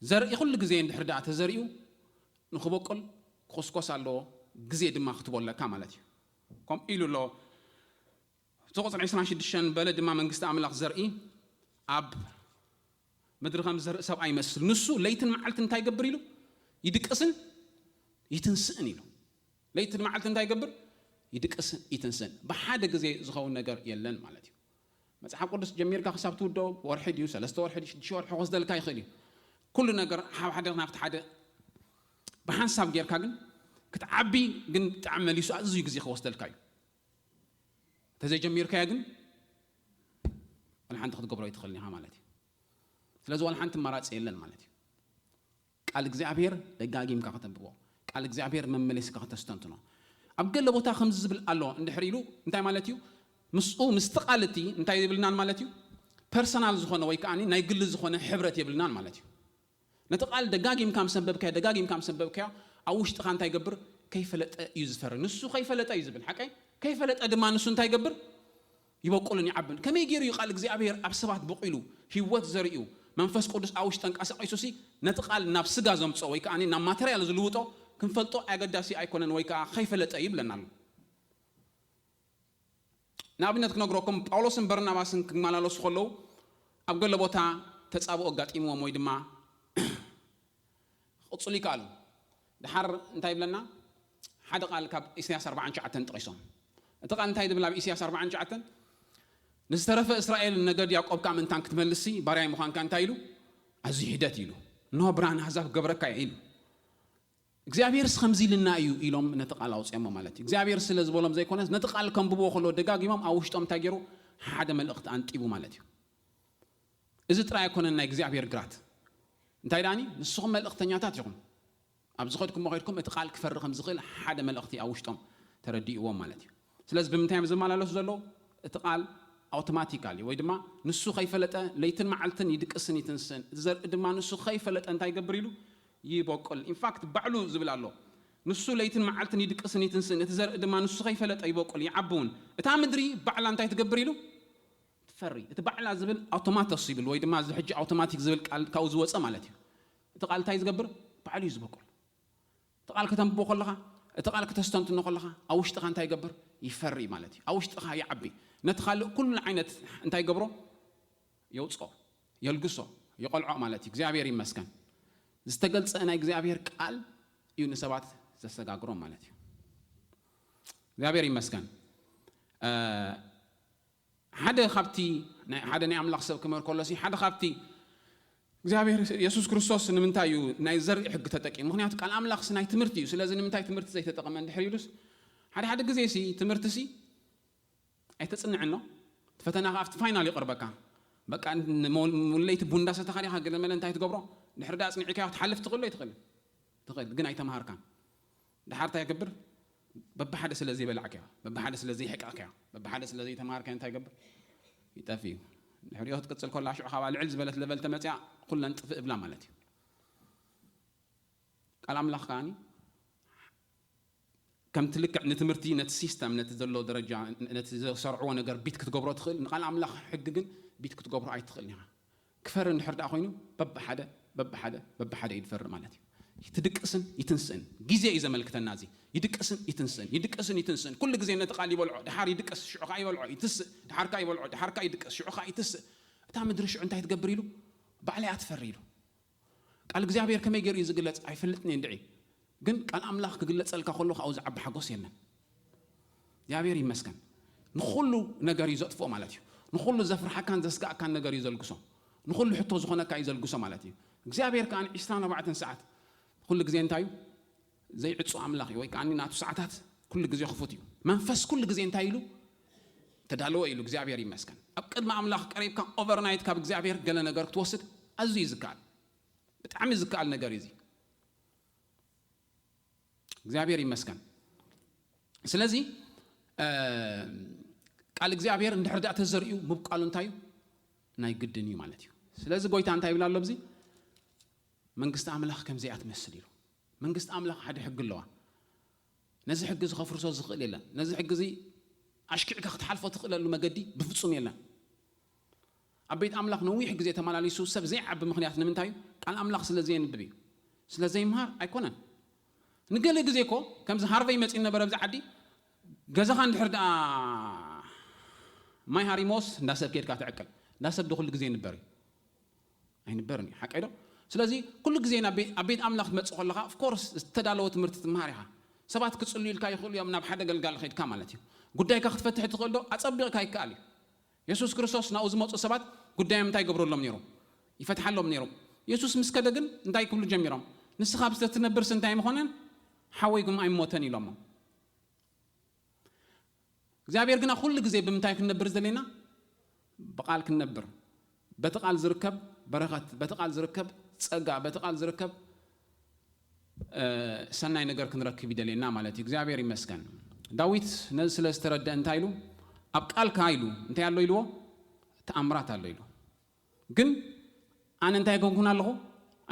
ዘርኢ ኩሉ ግዜ እንድሕር ደኣ ተዘሪኡ ንክበቁል ክኹስኮስ ኣለዎ፣ ግዜ ድማ ክትቦለካ ማለት እዩ። ከምኡ ኢሉ ኣሎ እቲ ቁፅሪ ዕስራን ሽዱሽተን በለ ድማ መንግስቲ ኣምላኽ ዘርኢ ኣብ ምድሪ ከም ዝዘርእ ሰብኣይ ይመስል። ንሱ ለይትን መዓልትን እንታይ ይገብር ኢሉ? ይድቅስን ይትንስእን ኢሉ። ለይትን መዓልትን እንታይ ይገብር? ይድቅስን ይትንስእን። ብሓደ ግዜ ዝኸውን ነገር የለን ማለት እዩ። መጽሓፍ ቅዱስ ጀሚርካ ክሳብ ትውደኦ ወርሒ ድዩ፣ ሰለስተ ወርሒ ድዩ፣ ሽዱሽተ ወርሒ ክወስደልካ ይኽእል እዩ። ኩሉ ነገር ካብ ሓደ ናብቲ ሓደ ብሓንሳብ ጌርካ ግን ክትዓቢ ግን ብጣዕሚ መሊሱ ኣዝዩ ግዜ ክወስደልካ እዩ። እንተዘይጀሚርካዮ ግን ዋላ ሓንቲ ክትገብሮ ኣይትኽእልን ኢኻ ማለት እዩ። ስለዚ ዋላ ሓንቲ ኣማራፂ የለን ማለት እዩ። ቃል እግዚኣብሔር ደጋጊምካ ከተንብቦ፣ ቃል እግዚኣብሔር መመሊስካ ከተስተንትኖ። ኣብ ገለ ቦታ ከምዚ ዝብል ኣሎ እንድሕር ኢሉ እንታይ ማለት እዩ? ምስኡ ምስቲ ቃል እቲ እንታይ የብልናን ማለት እዩ? ፐርሰናል ዝኾነ ወይ ከዓ ናይ ግሊ ዝኾነ ሕብረት የብልናን ማለት እዩ። ነቲ ቃል ደጋጊምካ ምስ ኣንበብካዮ ደጋጊምካ ምስ ኣንበብካዮ ኣብ ውሽጥኻ እንታይ ይገብር? ከይፈለጠ እዩ ዝፈሪ። ንሱ ከይፈለጠ እዩ ዝብል ሓቀይ። ከይፈለጠ ድማ ንሱ እንታይ ይገብር? ይበቁልን ይዓብን። ከመይ ገይሩ እዩ ቃል እግዚኣብሔር ኣብ ሰባት በቂሉ ህይወት ዘርእዩ መንፈስ ቅዱስ ኣብ ውሽጢ ተንቀሳቒሱ ሲ ነቲ ቃል ናብ ስጋ ዘምፅኦ ወይ ከዓ ናብ ማተርያል ዝልውጦ ክንፈልጦ ኣገዳሲ ኣይኮነን ወይ ከዓ ከይፈለጠ ይብለና ኣሎ። ንኣብነት ክነግረኩም ጳውሎስን በርናባስን ክመላለሱ ከለዉ ኣብ ገለ ቦታ ተፃብኦ ኣጋጢምዎም ወይ ድማ ክቕፅሉ ይከኣሉ። ድሓር እንታይ ይብለና? ሓደ ቃል ካብ ኢሳያስ ኣርባዓን ትሽዓተን ጠቒሶም። እቲ ቃል እንታይ ዝብል ኣብ ኢሳያስ ኣርባዓን ትሽዓተን ንዝተረፈ እስራኤል ነገድ ያዕቆብ ከዓ ምእንታን ክትመልሲ ባርያይ ምዃንካ እንታይ ኢሉ? ኣዝዩ ሂደት ኢሉ። እንሆ ብርሃን ኣህዛብ ክገብረካ እየ ኢሉ። እግዚኣብሔርስ ከምዚ ኢልና እዩ ኢሎም ነቲ ቃል ኣውፅኦሞ ማለት እዩ። እግዚኣብሔር ስለ ዝበሎም ዘይኮነስ ነቲ ቃል ከንብብዎ ከለዎ ደጋጊሞም ኣብ ውሽጦም እንታይ ገይሩ? ሓደ መልእኽቲ ኣንጢቡ ማለት እዩ። እዚ ጥራይ ኣይኮነን ናይ እግዚኣብሔር ግራት። እንታይ ዳኒ ንስኹም መልእኽተኛታት ኢኹም። ኣብ ዝኸድኩሞ ከድኩም እቲ ቃል ክፈሪ ከም ዝኽእል ሓደ መልእኽቲ ኣብ ውሽጦም ተረዲእዎም ማለት እዩ። ስለዚ ብምንታይ እዮም ዝመላለሱ ዘለዉ? እቲ ቃል ኣውቶማቲካሊ ወይ ድማ ንሱ ከይፈለጠ ለይትን መዓልትን ይድቅስን ይትንስን። እቲ ዘርኢ ድማ ንሱ ከይፈለጠ እንታይ ይገብር ኢሉ? ይበቁል። ኢንፋክት ባዕሉ ዝብል ኣሎ። ንሱ ለይትን መዓልትን ይድቅስን ይትንስን። እቲ ዘርኢ ድማ ንሱ ከይፈለጠ ይበቁል፣ ይዓቢ እውን። እታ ምድሪ ባዕላ እንታይ ትገብር ኢሉ? ትፈሪ። እቲ ባዕላ ዝብል ኣውቶማተስ ይብል ወይ ድማ እዚ ሕጂ ኣውቶማቲክ ዝብል ቃል ካብኡ ዝወፀ ማለት እዩ። እቲ ቃል እንታይ ዝገብር? ባዕሉ እዩ ዝበቁል። እቲ ቃል ከተንብቦ ከለኻ፣ እቲ ቃል ከተስተንትኖ ከለኻ ኣብ ውሽጥኻ እንታይ ይገብር? ይፈሪ ማለት እዩ። ኣብ ውሽጥኻ ይዓቢ። ነቲ ካልእ ኩሉ ዓይነት እንታይ ይገብሮ? የውፅኦ፣ የልግሶ፣ የቆልዖ ማለት እዩ። እግዚኣብሔር ይመስገን። ዝተገልጸ ናይ እግዚኣብሔር ቃል እዩ ንሰባት ዘሰጋግሮም ማለት እዩ። እግዚኣብሔር ይመስገን። ሓደ ካብቲ ሓደ ናይ ኣምላኽ ሰብ ክምህር ከሎሲ ሓደ ካብቲ እግዚኣብሔር የሱስ ክርስቶስ ንምንታይ እዩ ናይ ዘርኢ ሕጊ ተጠቂሙ? ምክንያቱ ቃል ኣምላኽስ ናይ ትምህርቲ እዩ። ስለዚ ንምንታይ ትምህርቲ ዘይተጠቐመ እንድሕር ኢሉስ ሓደ ሓደ ግዜ ሲ ትምህርቲ ሲ ኣይተጽንዕን ዶ? እቲ ፈተና ከኣ ኣብቲ ፋይናል ይቐርበካ። በቃ ንመ- ሙለይቲ ቡንዳ ሰተኻ ዲኻ ገለ መለ እንታይ ትገብሮ? ድሕሪ ደኣ ኣጽኒዕካዮ ክትሓልፍ ትኽእል ዶ ኣይትኽእልን? ትኽእል፣ ግን ኣይተምሃርካን። ድሓር እንታይ ይገብር? በብሓደ ስለ ዘይበላዕካዮ፣ በብሓደ ስለ ዘይሕቀቕካዮ፣ በብሓደ ስለ ዘይተምሃርካዮ እንታይ ይገብር? ይጠፍእ እዩ። ድሕሪኦ ክትቅጽል ከላ ሽዑ ካብኣ ልዕል ዝበለት ለቨል ተመጽያ ኩለን ጥፍእ እብላ ማለት እዩ። ቃል ኣምላኽ ከኣኒ ከምቲ ልክዕ ንትምህርቲ ነቲ ሲስተም ነቲ ዘሎ ደረጃ ነቲ ዘሰርዕዎ ነገር ቢት ክትገብሮ ትኽእል ንቃል ኣምላኽ ሕጊ ግን ቢት ክትገብሮ ኣይትኽእል ኢኻ። ክፈር እንድሕር ደኣ ኮይኑ በብሓደ በብሓደ በብሓደ እዩ ዝፈርእ ማለት እዩ። ትድቅስን ይትንስእን ግዜ እዩ ዘመልክተና። እዚ ይድቅስን ይትንስእን ይድቅስን ይትንስእን ኩሉ ግዜ ነቲ ቃል ይበልዖ ድሓር ይድቅስ ሽዑ ከዓ ይበልዖ ይትስእ ድሓር ከዓ ይበልዖ ድሓር ከዓ ይድቅስ ሽዑ ከዓ ይትስእ። እታ ምድሪ ሽዑ እንታይ ትገብር ኢሉ ባዕለይ ኣትፈሪ ኢሉ። ቃል እግዚኣብሔር ከመይ ገይሩ እዩ ዝግለጽ ኣይፈልጥን እየ እንድዒ። ግን ቃል ኣምላኽ ክግለጸልካ ከሎ ካብኡ ዝዓቢ ሓጎስ የለን። እግዚኣብሔር ይመስገን። ንኹሉ ነገር እዩ ዘጥፍኦ ማለት እዩ። ንኹሉ ዘፍርሓካን ዘስጋእካን ነገር እዩ ዘልግሶ። ንኹሉ ሕቶ ዝኾነካ እዩ ዘልግሶ ማለት እዩ። እግዚኣብሔር ከዓ ዒስራን ኣርባዕተን ሰዓት ኩሉ ግዜ እንታይ እዩ ዘይዕጹ ኣምላኽ እዩ። ወይ ከዓ ናቱ ሰዓታት ኩሉ ግዜ ክፉት እዩ። መንፈስ ኩሉ ግዜ እንታይ ኢሉ ተዳለወ ኢሉ እግዚኣብሔር ይመስገን። ኣብ ቅድሚ ኣምላኽ ቀሪብካ ኦቨርናይት ካብ እግዚኣብሔር ገለ ነገር ክትወስድ ኣዝዩ እዩ ዝከኣል። ብጣዕሚ ዝከኣል ነገር እዩ እዚ። እግዚኣብሔር ይመስገን። ስለዚ እ፣ ቃል እግዚኣብሔር እንድሕር ደኣ ተዘርእዩ ምብቃሉ እንታይ እዩ ናይ ግድን እዩ ማለት እዩ። ስለዚ ጎይታ እንታይ ይብል ኣሎ ኣብዚ? መንግስቲ ኣምላኽ ከምዚኣ ትመስል ኢሉ። መንግስቲ ኣምላኽ ሓደ ሕጊ ኣለዋ። ነዚ ሕጊ እዚ ከፍርሶ ዝኽእል የለን። ነዚ ሕጊ እዚ ኣሽኪዕካ ክትሓልፎ ትኽእለሉ መገዲ ብፍጹም የለን። ኣብ ቤት ኣምላኽ ነዊሕ ግዜ ተመላሊሱ ሰብ ዘይዓቢ ምኽንያት ንምንታይ እዩ? ቃል ኣምላኽ ስለ ዘየንብብ እዩ። ስለ ዘይምሃር ኣይኮነን። ንገለ ግዜ እኮ ከምዚ ሃርቨይ መጺኡ ነበረ ኣብዚ ዓዲ ገዛኻ እንድሕር ደኣ ማይ ሃሪሞስ እንዳሰብ ኬድካ ትዕቅል እንዳሰብ ዶ ኩሉ ግዜ ይንበር እዩ? ኣይንበርን እዩ ሓቀይ ዶ? ስለዚ ኩሉ ግዜ ናብ ቤት- ኣብ ቤት ኣምላኽ ትመጽእ ከለኻ ኦፍኮርስ ዝተዳለወ ትምህርቲ ትምሃር ኢኻ። ሰባት ክጽልዩልካ ይኽእሉ እዮም ናብ ሓደ ገልጋሊ ኸይድካ ማለት እዩ። ጉዳይካ ክትፈትሕ ትኽእል ዶ? ኣጸቢቕካ ይከኣል እዩ። የሱስ ክርስቶስ ናብኡ ዝመፁ ሰባት ጉዳዮም እንታይ ይገብረሎም ነይሩ? ይፈትሓሎም ነይሩ። የሱስ ምስ ከደ ግን እንታይ ክብሉ ጀሚሮም? ንስኻ ብዝተትነብርስ እንታይ ምኾነን ሓወይ ግን ኣይሞተን ኢሎሞ። እግዚኣብሔር ግና ኩሉ ግዜ ብምንታይ ክንነብር ዘለና? ብቓል ክንነብር። በቲ ቃል ዝርከብ በረኸት፣ በቲ ቃል ዝርከብ ጸጋ፣ በቲ ቃል ዝርከብ ሰናይ ነገር ክንረክብ ይደልየና ማለት እዩ። እግዚኣብሔር ይመስገን። ዳዊት ነዚ ስለ ዝተረድአ እንታይ ኢሉ? ኣብ ቃልካ ኢሉ እንታይ ኣሎ ኢልዎ? ተኣምራት ኣሎ ኢሉ። ግን ኣነ እንታይ ኣይኮንኩን ኣለኹ?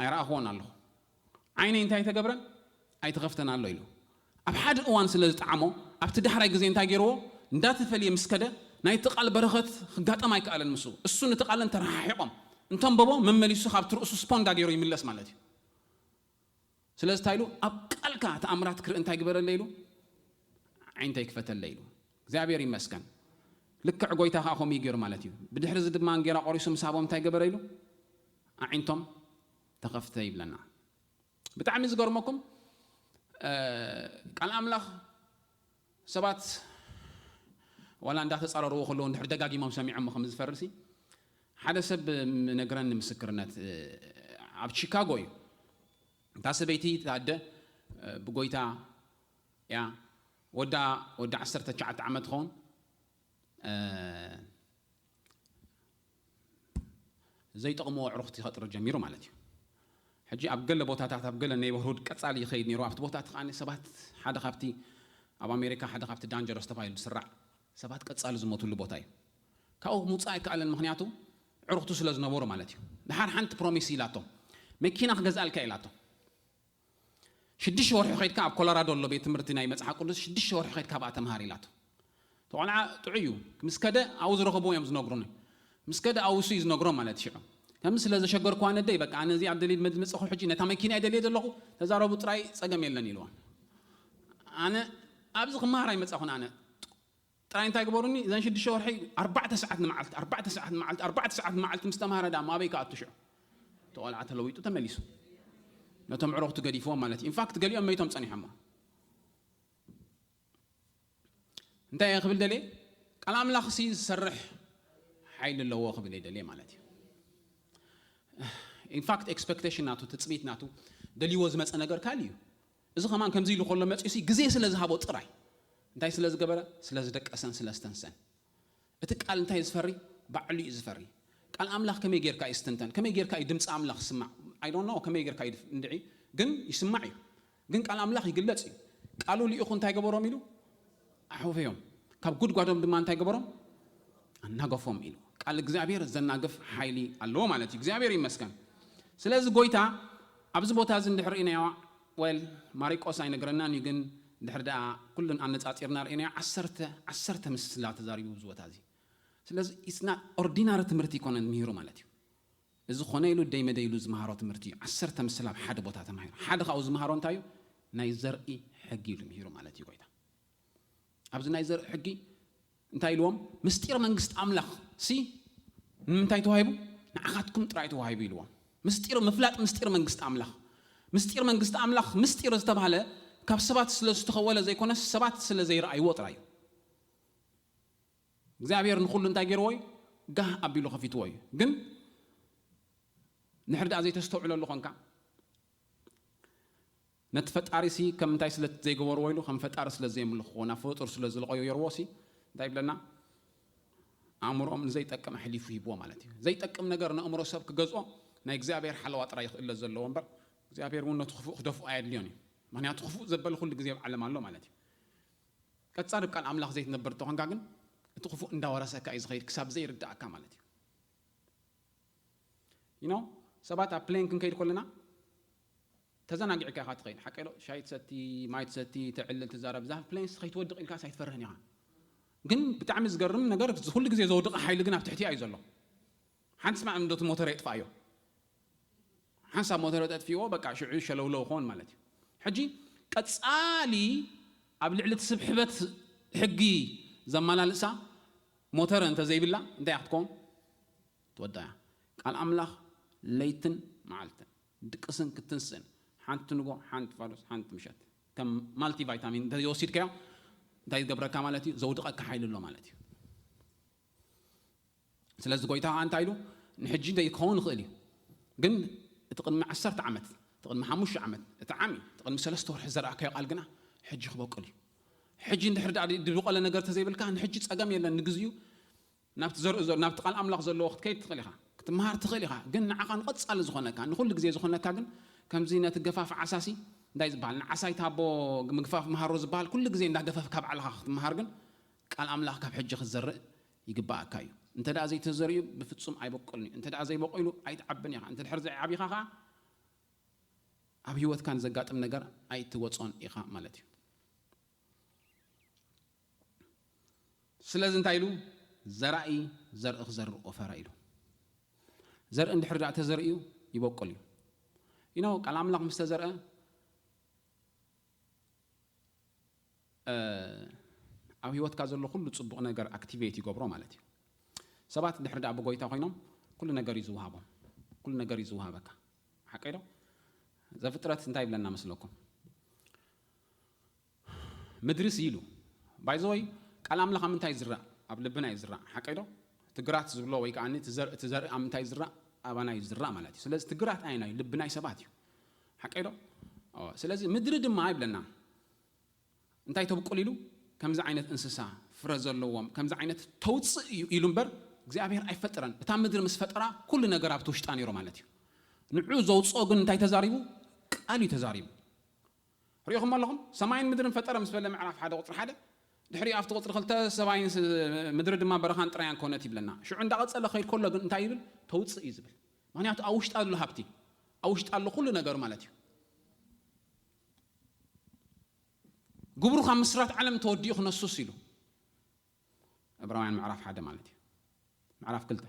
ኣይረኣኽዎን ኣለኹ። ዓይነይ እንታይ ተገብረን? ኣይተኸፍተን ኣሎ ኢሉ። ኣብ ሓደ እዋን ስለ ዝጠዓሞ ኣብቲ ዳሕራይ ግዜ እንታይ ገይርዎ? እንዳተፈልየ ምስ ከደ ናይቲ ቃል በረኸት ክጋጠም ኣይከኣለን። ምስ እሱ ነቲ ቃለን ተረሓሒቖም እንተንበቦ መመሊሱ ካብቲ ርእሱ ስፖንዳ ገይሩ ይምለስ ማለት እዩ። ስለዚ እንታይ ኢሉ? ኣብ ቃልካ ተኣምራት ክርኢ እንታይ ግበረለ ኢሉ? ዓይንተይ ክፈተለ ኢሉ። እግዚኣብሔር ይመስገን። ልክዕ ጎይታ ከዓ ከምኡ እዩ ገይሩ ማለት እዩ። ብድሕሪ እዚ ድማ እንጌራ ቆሪሱ ምስ ሃቦም እንታይ ገበረ ኢሉ? ኣዒንቶም ተኸፍተ ይብለና። ብጣዕሚ ዝገርመኩም ቃል ኣምላኽ ሰባት ዋላ እንዳተፃረርዎ ከለዉ እንድሕር ደጋጊሞም ሰሚዖሞ ከም ዝፈርሲ ሓደ ሰብ ነግረኒ ምስክርነት ኣብ ቺካጎ እዩ። እታ ሰበይቲ እታ ኣደ ብጎይታ እያ ወዳ ወዳ ዓሰርተ ትሽዓተ ዓመት ትኸውን ዘይጠቕምዎ ኣዕሩኽቲ ከጥሪ ጀሚሩ ማለት እዩ። ሕጂ ኣብ ገለ ቦታታት ኣብ ገለ ኔበርሁድ ቀጻሊ ይኸይድ ነይሩ። ኣብቲ ቦታ እቲ ከኣ ሰባት ሓደ ካብቲ ኣብ ኣሜሪካ ሓደ ካብቲ ዳንጀረስ ተባሂሉ ዝስራዕ ሰባት ቀጻሊ ዝሞትሉ ቦታ እዩ። ካብኡ ምውጻእ ኣይከኣለን፣ ምኽንያቱ ዕሩኽቱ ስለ ዝነበሩ ማለት እዩ። ድሓር ሓንቲ ፕሮሚስ ኢላቶ፣ መኪና ክገዝኣልካ ኢላቶ። ሽዱሽተ ወርሒ ከይድካ ኣብ ኮሎራዶ ኣሎ ቤት ትምህርቲ ናይ መጽሓፍ ቅዱስ ሽዱሽተ ወርሒ ከይድካ ኣብኣ ተምሃር ኢላቶ። ተቆልዓ ጥዑይ እዩ። ምስ ከደ ኣብኡ ዝረኸብዎ እዮም ዝነግሩኒ። ምስ ከደ ኣብኡ እሱ እዩ ዝነግሮም ማለት ሽዑ። ከምዚ ስለ ዘሸገርኩዋ ነደይ በቃ ኣነ እዚኣ ደልየ መ- ዝመጸኹ ሕጂ ነታ መኪና እየ ደልየ ዘለኹ ተዛረቡ ጥራይ ጸገም የለን ኢልዋ። ኣነ ኣብዚ ክመሃር ኣይመጻኹን ኣነ ጥራይ እንታይ ግበሩኒ እዘን ሽዱሽተ ወርሒ ኣርባዕተ ሰዓት ንመዓልቲ ኣርባዕተ ሰዓት ንመዓልቲ ኣርባዕተ ሰዓት ንመዓልቲ ምስ ተምሃረ ዳ ማበይ ከኣቱ ሽዑ ተቆልዓ ተለዊጡ ተመሊሱ። ነቶም ዕረኽቱ ገዲፍዎም ማለት እዩ። ኢንፋክት ገሊኦም መይቶም ጸኒሖሞ። እንታይ እየ ክብል ደልየ? ቃል ኣምላኽ ሲ ዝሰርሕ ሓይሊ ኣለዎ ክብል እየ ደልየ ማለት እዩ። ኢንፋክት ኤክስፐክቴሽን ናቱ፣ ትጽቢት ናቱ፣ ደልይዎ ዝመጸ ነገር ካልእ እዩ። እዚ ከማን ከምዚ ኢሉ ከሎ መጺኡ ሲ ግዜ ስለ ዝሃቦ ጥራይ፣ እንታይ ስለ ዝገበረ? ስለ ዝደቀሰን ስለ ዝተንሰን። እቲ ቃል እንታይ ዝፈሪ? ባዕሉ እዩ ዝፈሪ። ቃል ኣምላኽ ከመይ ጌርካ እዩ ዝትንተን? ከመይ ጌርካ እዩ ድምፂ ኣምላኽ ዝስማዕ? I don't know ከመይ ጌርካ እዩ እንድዒ፣ ግን ይስማዕ እዩ። ግን ቃል ኣምላኽ ይግለጽ እዩ። ቃሉ ልኢኹ እንታይ ገበሮም ኢሉ? ኣሕውፈዮም። ካብ ጉድጓዶም ድማ እንታይ ገበሮም? ኣናገፎም ኢሉ። ቃል እግዚኣብሔር ዘናግፍ ሓይሊ ኣለዎ ማለት እዩ። እግዚኣብሔር ይመስገን። ስለዚ ጎይታ ኣብዚ ቦታ እዚ እንድሕር ርኢናዮ፣ ወል ማሪቆስ ኣይነግረናን እዩ፣ ግን ድሕር ደኣ ኩሉን ኣነጻጺርና ርኢናዮ፣ ዓሰርተ ዓሰርተ ምስላ ተዛሪቡ ኣብዚ ቦታ እዚ። ስለዚ it's not ordinary ትምህርቲ ይኮነን ምሂሩ ማለት እዩ። እዚ ኮነ ኢሉ ደይ መደይ ኢሉ ዝመሃሮ ትምህርቲ እዩ። ዓሰርተ ምስላ ኣብ ሓደ ቦታ ተማሂሩ። ሓደ ካብኡ ዝመሃሮ እንታይ እዩ? ናይ ዘርኢ ሕጊ ኢሉ ምሂሩ ማለት እዩ ጎይታ። ኣብዚ ናይ ዘርኢ ሕጊ እንታይ ኢልዎም? ምስጢር መንግስቲ ኣምላኽ ሲ ንምንታይ ተዋሂቡ? ንዓኻትኩም ጥራይ ተዋሂቡ ኢልዎም። ምስጢር ምፍላጥ፣ ምስጢር መንግስቲ ኣምላኽ። ምስጢር መንግስቲ ኣምላኽ ምስጢር ዝተባህለ ካብ ሰባት ስለ ዝተኸወለ ዘይኮነስ ሰባት ስለ ዘይረኣይዎ ጥራይ እዩ። እግዚኣብሔር ንኹሉ እንታይ ገይርዎ እዩ? ጋህ ኣቢሉ ከፊትዎ እዩ። ግን ንሕር ደኣ ዘይተስተውዕለሉ ኾንካ፣ ነቲ ፈጣሪ ሲ ከም እንታይ ስለ ዘይገበርዎ ኢሉ፣ ከም ፈጣሪ ስለ ዘየምልኽዎ፣ ናብ ፍጡር ስለ ዝለቐዮ ገይርዎ ሲ እንታይ ይብለና? ኣእምሮኦም ንዘይጠቅም ኣሕሊፉ ሂብዎ ማለት እዩ። ዘይጠቅም ነገር ንኣእምሮ ሰብ ክገዝኦ ናይ እግዚኣብሔር ሓለዋ ጥራይ ይኽእለ ዘለዎ እምበር እግዚኣብሔር እውን ነቲ ክፉእ ክደፍኦ ኣየድልዮን እዩ። ምክንያቱ ክፉእ ዘበለ ኩሉ ግዜ ኣብ ዓለም ኣሎ ማለት እዩ። ቀጻሊ ቃል ኣምላኽ ዘይትነብር እንተኾንካ ግን እቲ ክፉእ እንዳወረሰካ እዩ ዝኸይድ ክሳብ ዘይርዳእካ ማለት እዩ። You know ሰባት ኣብ ፕሌን ክንከይድ ከለና ተዘናጊዕካ ኢኻ ትኸይድ። ሓቀ ዶ? ሻይ ትሰቲ፣ ማይ ትሰቲ፣ ትዕልል፣ ትዛረብ። እዛ ፕሌን ከይትወድቕ ኢልካ ኣይትፈርህን ኢኻ። ግን ብጣዕሚ ዝገርም ነገር ኩሉ ግዜ ዘውድቐ ሓይሊ ግን ኣብ ትሕቲኣ እዩ ዘሎ። ሓንቲ ስማዕ እንዶ እቲ ሞተር የጥፋእዮ። ሓንሳብ ሞተር ተጥፊዎ በቃ ሽዑ ሸለውለው ክኾን ማለት እዩ። ሕጂ ቀጻሊ ኣብ ልዕሊ እቲ ስብሕበት ሕጊ ዘመላልሳ ሞተር እንተዘይብላ እንታይ እያ ክትከውን? ትወድቕ እያ። ቃል ኣምላኽ ለይትን መዓልትን ድቅስን ክትንስን፣ ሓንቲ ንጎ፣ ሓንቲ ፋዱስ፣ ሓንቲ ምሸት፣ ከም ማልቲ ቫይታሚን እንተወሲድካዮ እንታይ ዝገብረካ ማለት እዩ? ዘውድቐካ ሓይሊ ኣሎ ማለት እዩ። ስለዚ ጎይታ ከዓ እንታይ ኢሉ? ንሕጂ እንደ ክኸውን ይኽእል እዩ፣ ግን እቲ ቅድሚ ዓሰርተ ዓመት፣ እቲ ቅድሚ ሓሙሽተ ዓመት፣ እቲ ዓሚ፣ እቲ ቅድሚ ሰለስተ ወርሒ ዘርኣካዮ ቃል ግና ሕጂ ክበቁል እዩ። ሕጂ እንድሕር ደኣ ድብቆለ ነገር ተዘይብልካ ንሕጂ ጸገም የለን፣ ንግዚኡ ናብቲ ዘርኢ ዘሎ ናብቲ ቃል ኣምላኽ ዘለዎ ክትከይድ ትኽእል ኢኻ፣ ክትመሃር ትኽእል ኢኻ። ግን ንዓኻ ንቐጻሊ ዝኾነካ፣ ንኹሉ ግዜ ዝኾነካ ግን ከምዚ ነቲ ገፋፍ ዓሳሲ እንታይ ዝበሃል ንዓሳይ ታቦ ምግፋፍ መሃሮ ዝበሃል ኩሉ ግዜ እንዳገፈፍካ ባዕልኻ ክትመሃር ግን ቃል ኣምላኽ ካብ ሕጂ ክትዘርእ ይግባኣካ እዩ። እንተ ደኣ ዘይተዘሪኡ ብፍጹም ኣይበቁልን እዩ። እንተ ደኣ ዘይበቂሉ ኣይትዓብን ኢኻ። እንተ ድሕር ዘይዓቢኻ ኸዓ ኣብ ህይወትካ ንዘጋጥም ነገር ኣይትወጾን ኢኻ ማለት እዩ። ስለዚ እንታይ ኢሉ? ዘራኢ ዘርኢ ክዘርእ ወፈረ ኢሉ። ዘርኢ እንድሕር ደኣ ተዘርእዩ ይበቁል እዩ። You know ቃል ኣምላኽ ምስ ተዘርአ ኣብ ህይወትካ ዘሎ ኩሉ ጽቡቕ ነገር ኣክቲቬት ይገብሮ ማለት እዩ። ሰባት ድሕሪ ደኣ ብጎይታ ኮይኖም ኩሉ ነገር እዩ ዝወሃቦም። ኩሉ ነገር እዩ ዝወሃበካ። ሓቀይ ዶ? ዘፍጥረት እንታይ ይብለና መስለኩም? ምድሪ ስኢሉ ባይዘወይ ቃል ኣምላኽ ኣብ ምንታይ ዝራእ? ኣብ ልብና እዩ ዝራእ። ሓቀይ ዶ? ትግራት ዝብሎ ወይ ከዓ ትዘርኢ ኣብ ምንታይ ዝራእ? ኣባና እዩ ዝራእ ማለት እዩ። ስለዚ ትግራት ኣየናይ ልቢ ናይ ሰባት እዩ። ሓቀይ ዶ? ስለዚ ምድሪ ድማ ይብለና እንታይ ተብቁል ኢሉ? ከምዚ ዓይነት እንስሳ ፍረ ዘለዎም ከምዚ ዓይነት ተውፅእ እዩ ኢሉ እምበር እግዚኣብሔር ኣይፈጠረን። እታ ምድሪ ምስ ፈጠራ ኩሉ ነገር ኣብቲ ውሽጣ ነይሩ ማለት እዩ። ንዑ ዘውፅኦ ግን እንታይ ተዛሪቡ? ቃል እዩ ተዛሪቡ። ሪኢኹም ኣለኹም? ሰማይን ምድርን ፈጠረ ምስ በለ ምዕራፍ ሓደ ቁፅሪ ሓደ ድሕሪ ኣብቲ ቁፅሪ ክልተ ሰማይን ምድሪ ድማ በረኻን ጥራያን ኮነት ይብለና። ሽዑ እንዳቐፀለ ከይድ ከሎ ግን እንታይ ይብል? ተውፅእ እዩ ዝብል። ምክንያቱ ኣብ ውሽጣ ኣሎ ሃብቲ፣ ኣብ ውሽጣ ኣሎ ኩሉ ነገር ማለት እዩ። ግብሩ ካብ ምስራት ዓለም ተወዲኡ ክነሱስ ኢሉ ዕብራውያን ምዕራፍ ሓደ ማለት እዩ። ምዕራፍ ክልተ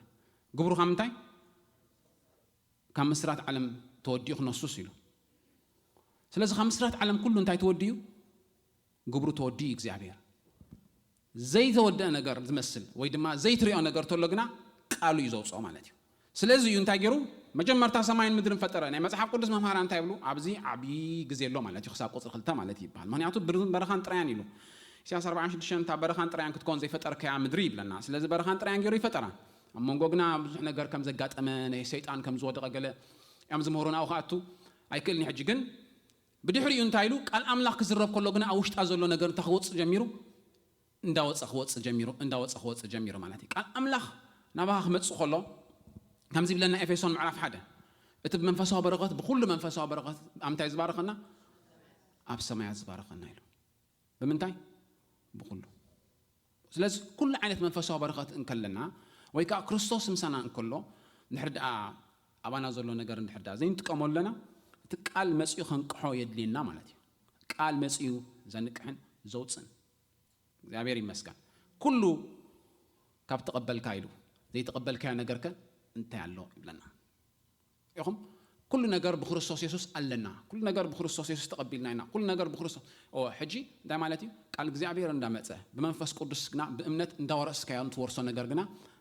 ግብሩ ካብ ምንታይ? ካብ ምስራት ዓለም ተወዲኡ ክነሱስ ኢሉ። ስለዚ ካብ ምስራት ዓለም ኩሉ እንታይ ተወዲኡ? ግብሩ ተወዲኡ እግዚኣብሔር ዘይተወደአ ነገር ዝመስል ወይ ድማ ዘይትሪኦ ነገር ተሎ ግና ቃሉ እዩ ዘውፅኦ ማለት እዩ። ስለዚ እዩ እንታይ ገይሩ? መጀመርታ ሰማይን ምድርን ፈጠረ። ናይ መጽሓፍ ቅዱስ መምሃራ እንታይ ይብሉ? ኣብዚ ዓብዪ ግዜ ኣሎ ማለት እዩ፣ ክሳብ ቁጽሪ ክልተ ማለት ይበሃል። ምኽንያቱ ብር-፣ በረኻን ጥራያን ኢሉ። ኢሳያስ ኣርባዓን ሽዱሽተን፣ እታ በረኻን ጥራያን ክትኮን ዘይፈጠርከያ ምድሪ ይብለና። ስለዚ በረኻን ጥራያን ገይሩ ይፈጠራ። ኣብ መንጎ ግና ብዙሕ ነገር ከም ዘጋጠመ፣ ናይ ሰይጣን ከም ዝወደቐ ገለ እዮም ዝምህሩና። ኣብኡ ክኣቱ ኣይክእልን እዩ። ሕጂ ግን ብድሕሪኡ እንታይ ኢሉ? ቃል ኣምላኽ ክዝረብ ከሎ ግና ኣብ ውሽጣ ዘሎ ነገር እንታይ ክወጽእ ጀሚሩ? እንዳወጸ ክወጽእ ጀሚሩ፣ እንዳወጸ ክወጽእ ጀሚሩ ማለት እዩ። ቃል ኣምላኽ ናባኻ ክመጽእ ከሎ፣ ከምዚ ይብለና ኤፌሶን ምዕራፍ ሓደ፣ እቲ ብመንፈሳዊ በረኸት፣ ብኹሉ መንፈሳዊ በረኸት ኣብ ምንታይ ዝባረኸና? ኣብ ሰማያት ዝባረኸና ኢሉ። ብምንታይ? ብኹሉ። ስለዚ ኩሉ ዓይነት መንፈሳዊ በረኸት እንከለና፣ ወይ ከዓ ክርስቶስ ምሳና እንከሎ፣ እንድሕር ደኣ ኣባና ዘሎ ነገር እንድሕር ደኣ ዘይንጥቀመሉ ኣለና፣ እቲ ቃል መጺኡ ከንቅሖ የድልየና ማለት እዩ። ቃል መጺኡ ዘንቅሕን ዘውፅን። እግዚኣብሔር ይመስገን። ኩሉ ካብ ተቐበልካ ኢሉ፣ ዘይተቐበልካዮ ነገርከ እንታይ ኣሎ ይብለና። ኢኹም? ኩሉ ነገር ብክርስቶስ የሱስ ኣለና። ኩሉ ነገር ብክርስቶስ የሱስ ተቐቢልና ኢና። ኩሉ ነገር ብክርስቶስ፣ ኦ፣ ሕጂ እንታይ ማለት እዩ? ቃል እግዚኣብሔር እንዳመጸ ብመንፈስ ቅዱስ ግና ብእምነት እንዳወረስካዮ ትወርሶ ነገር ግና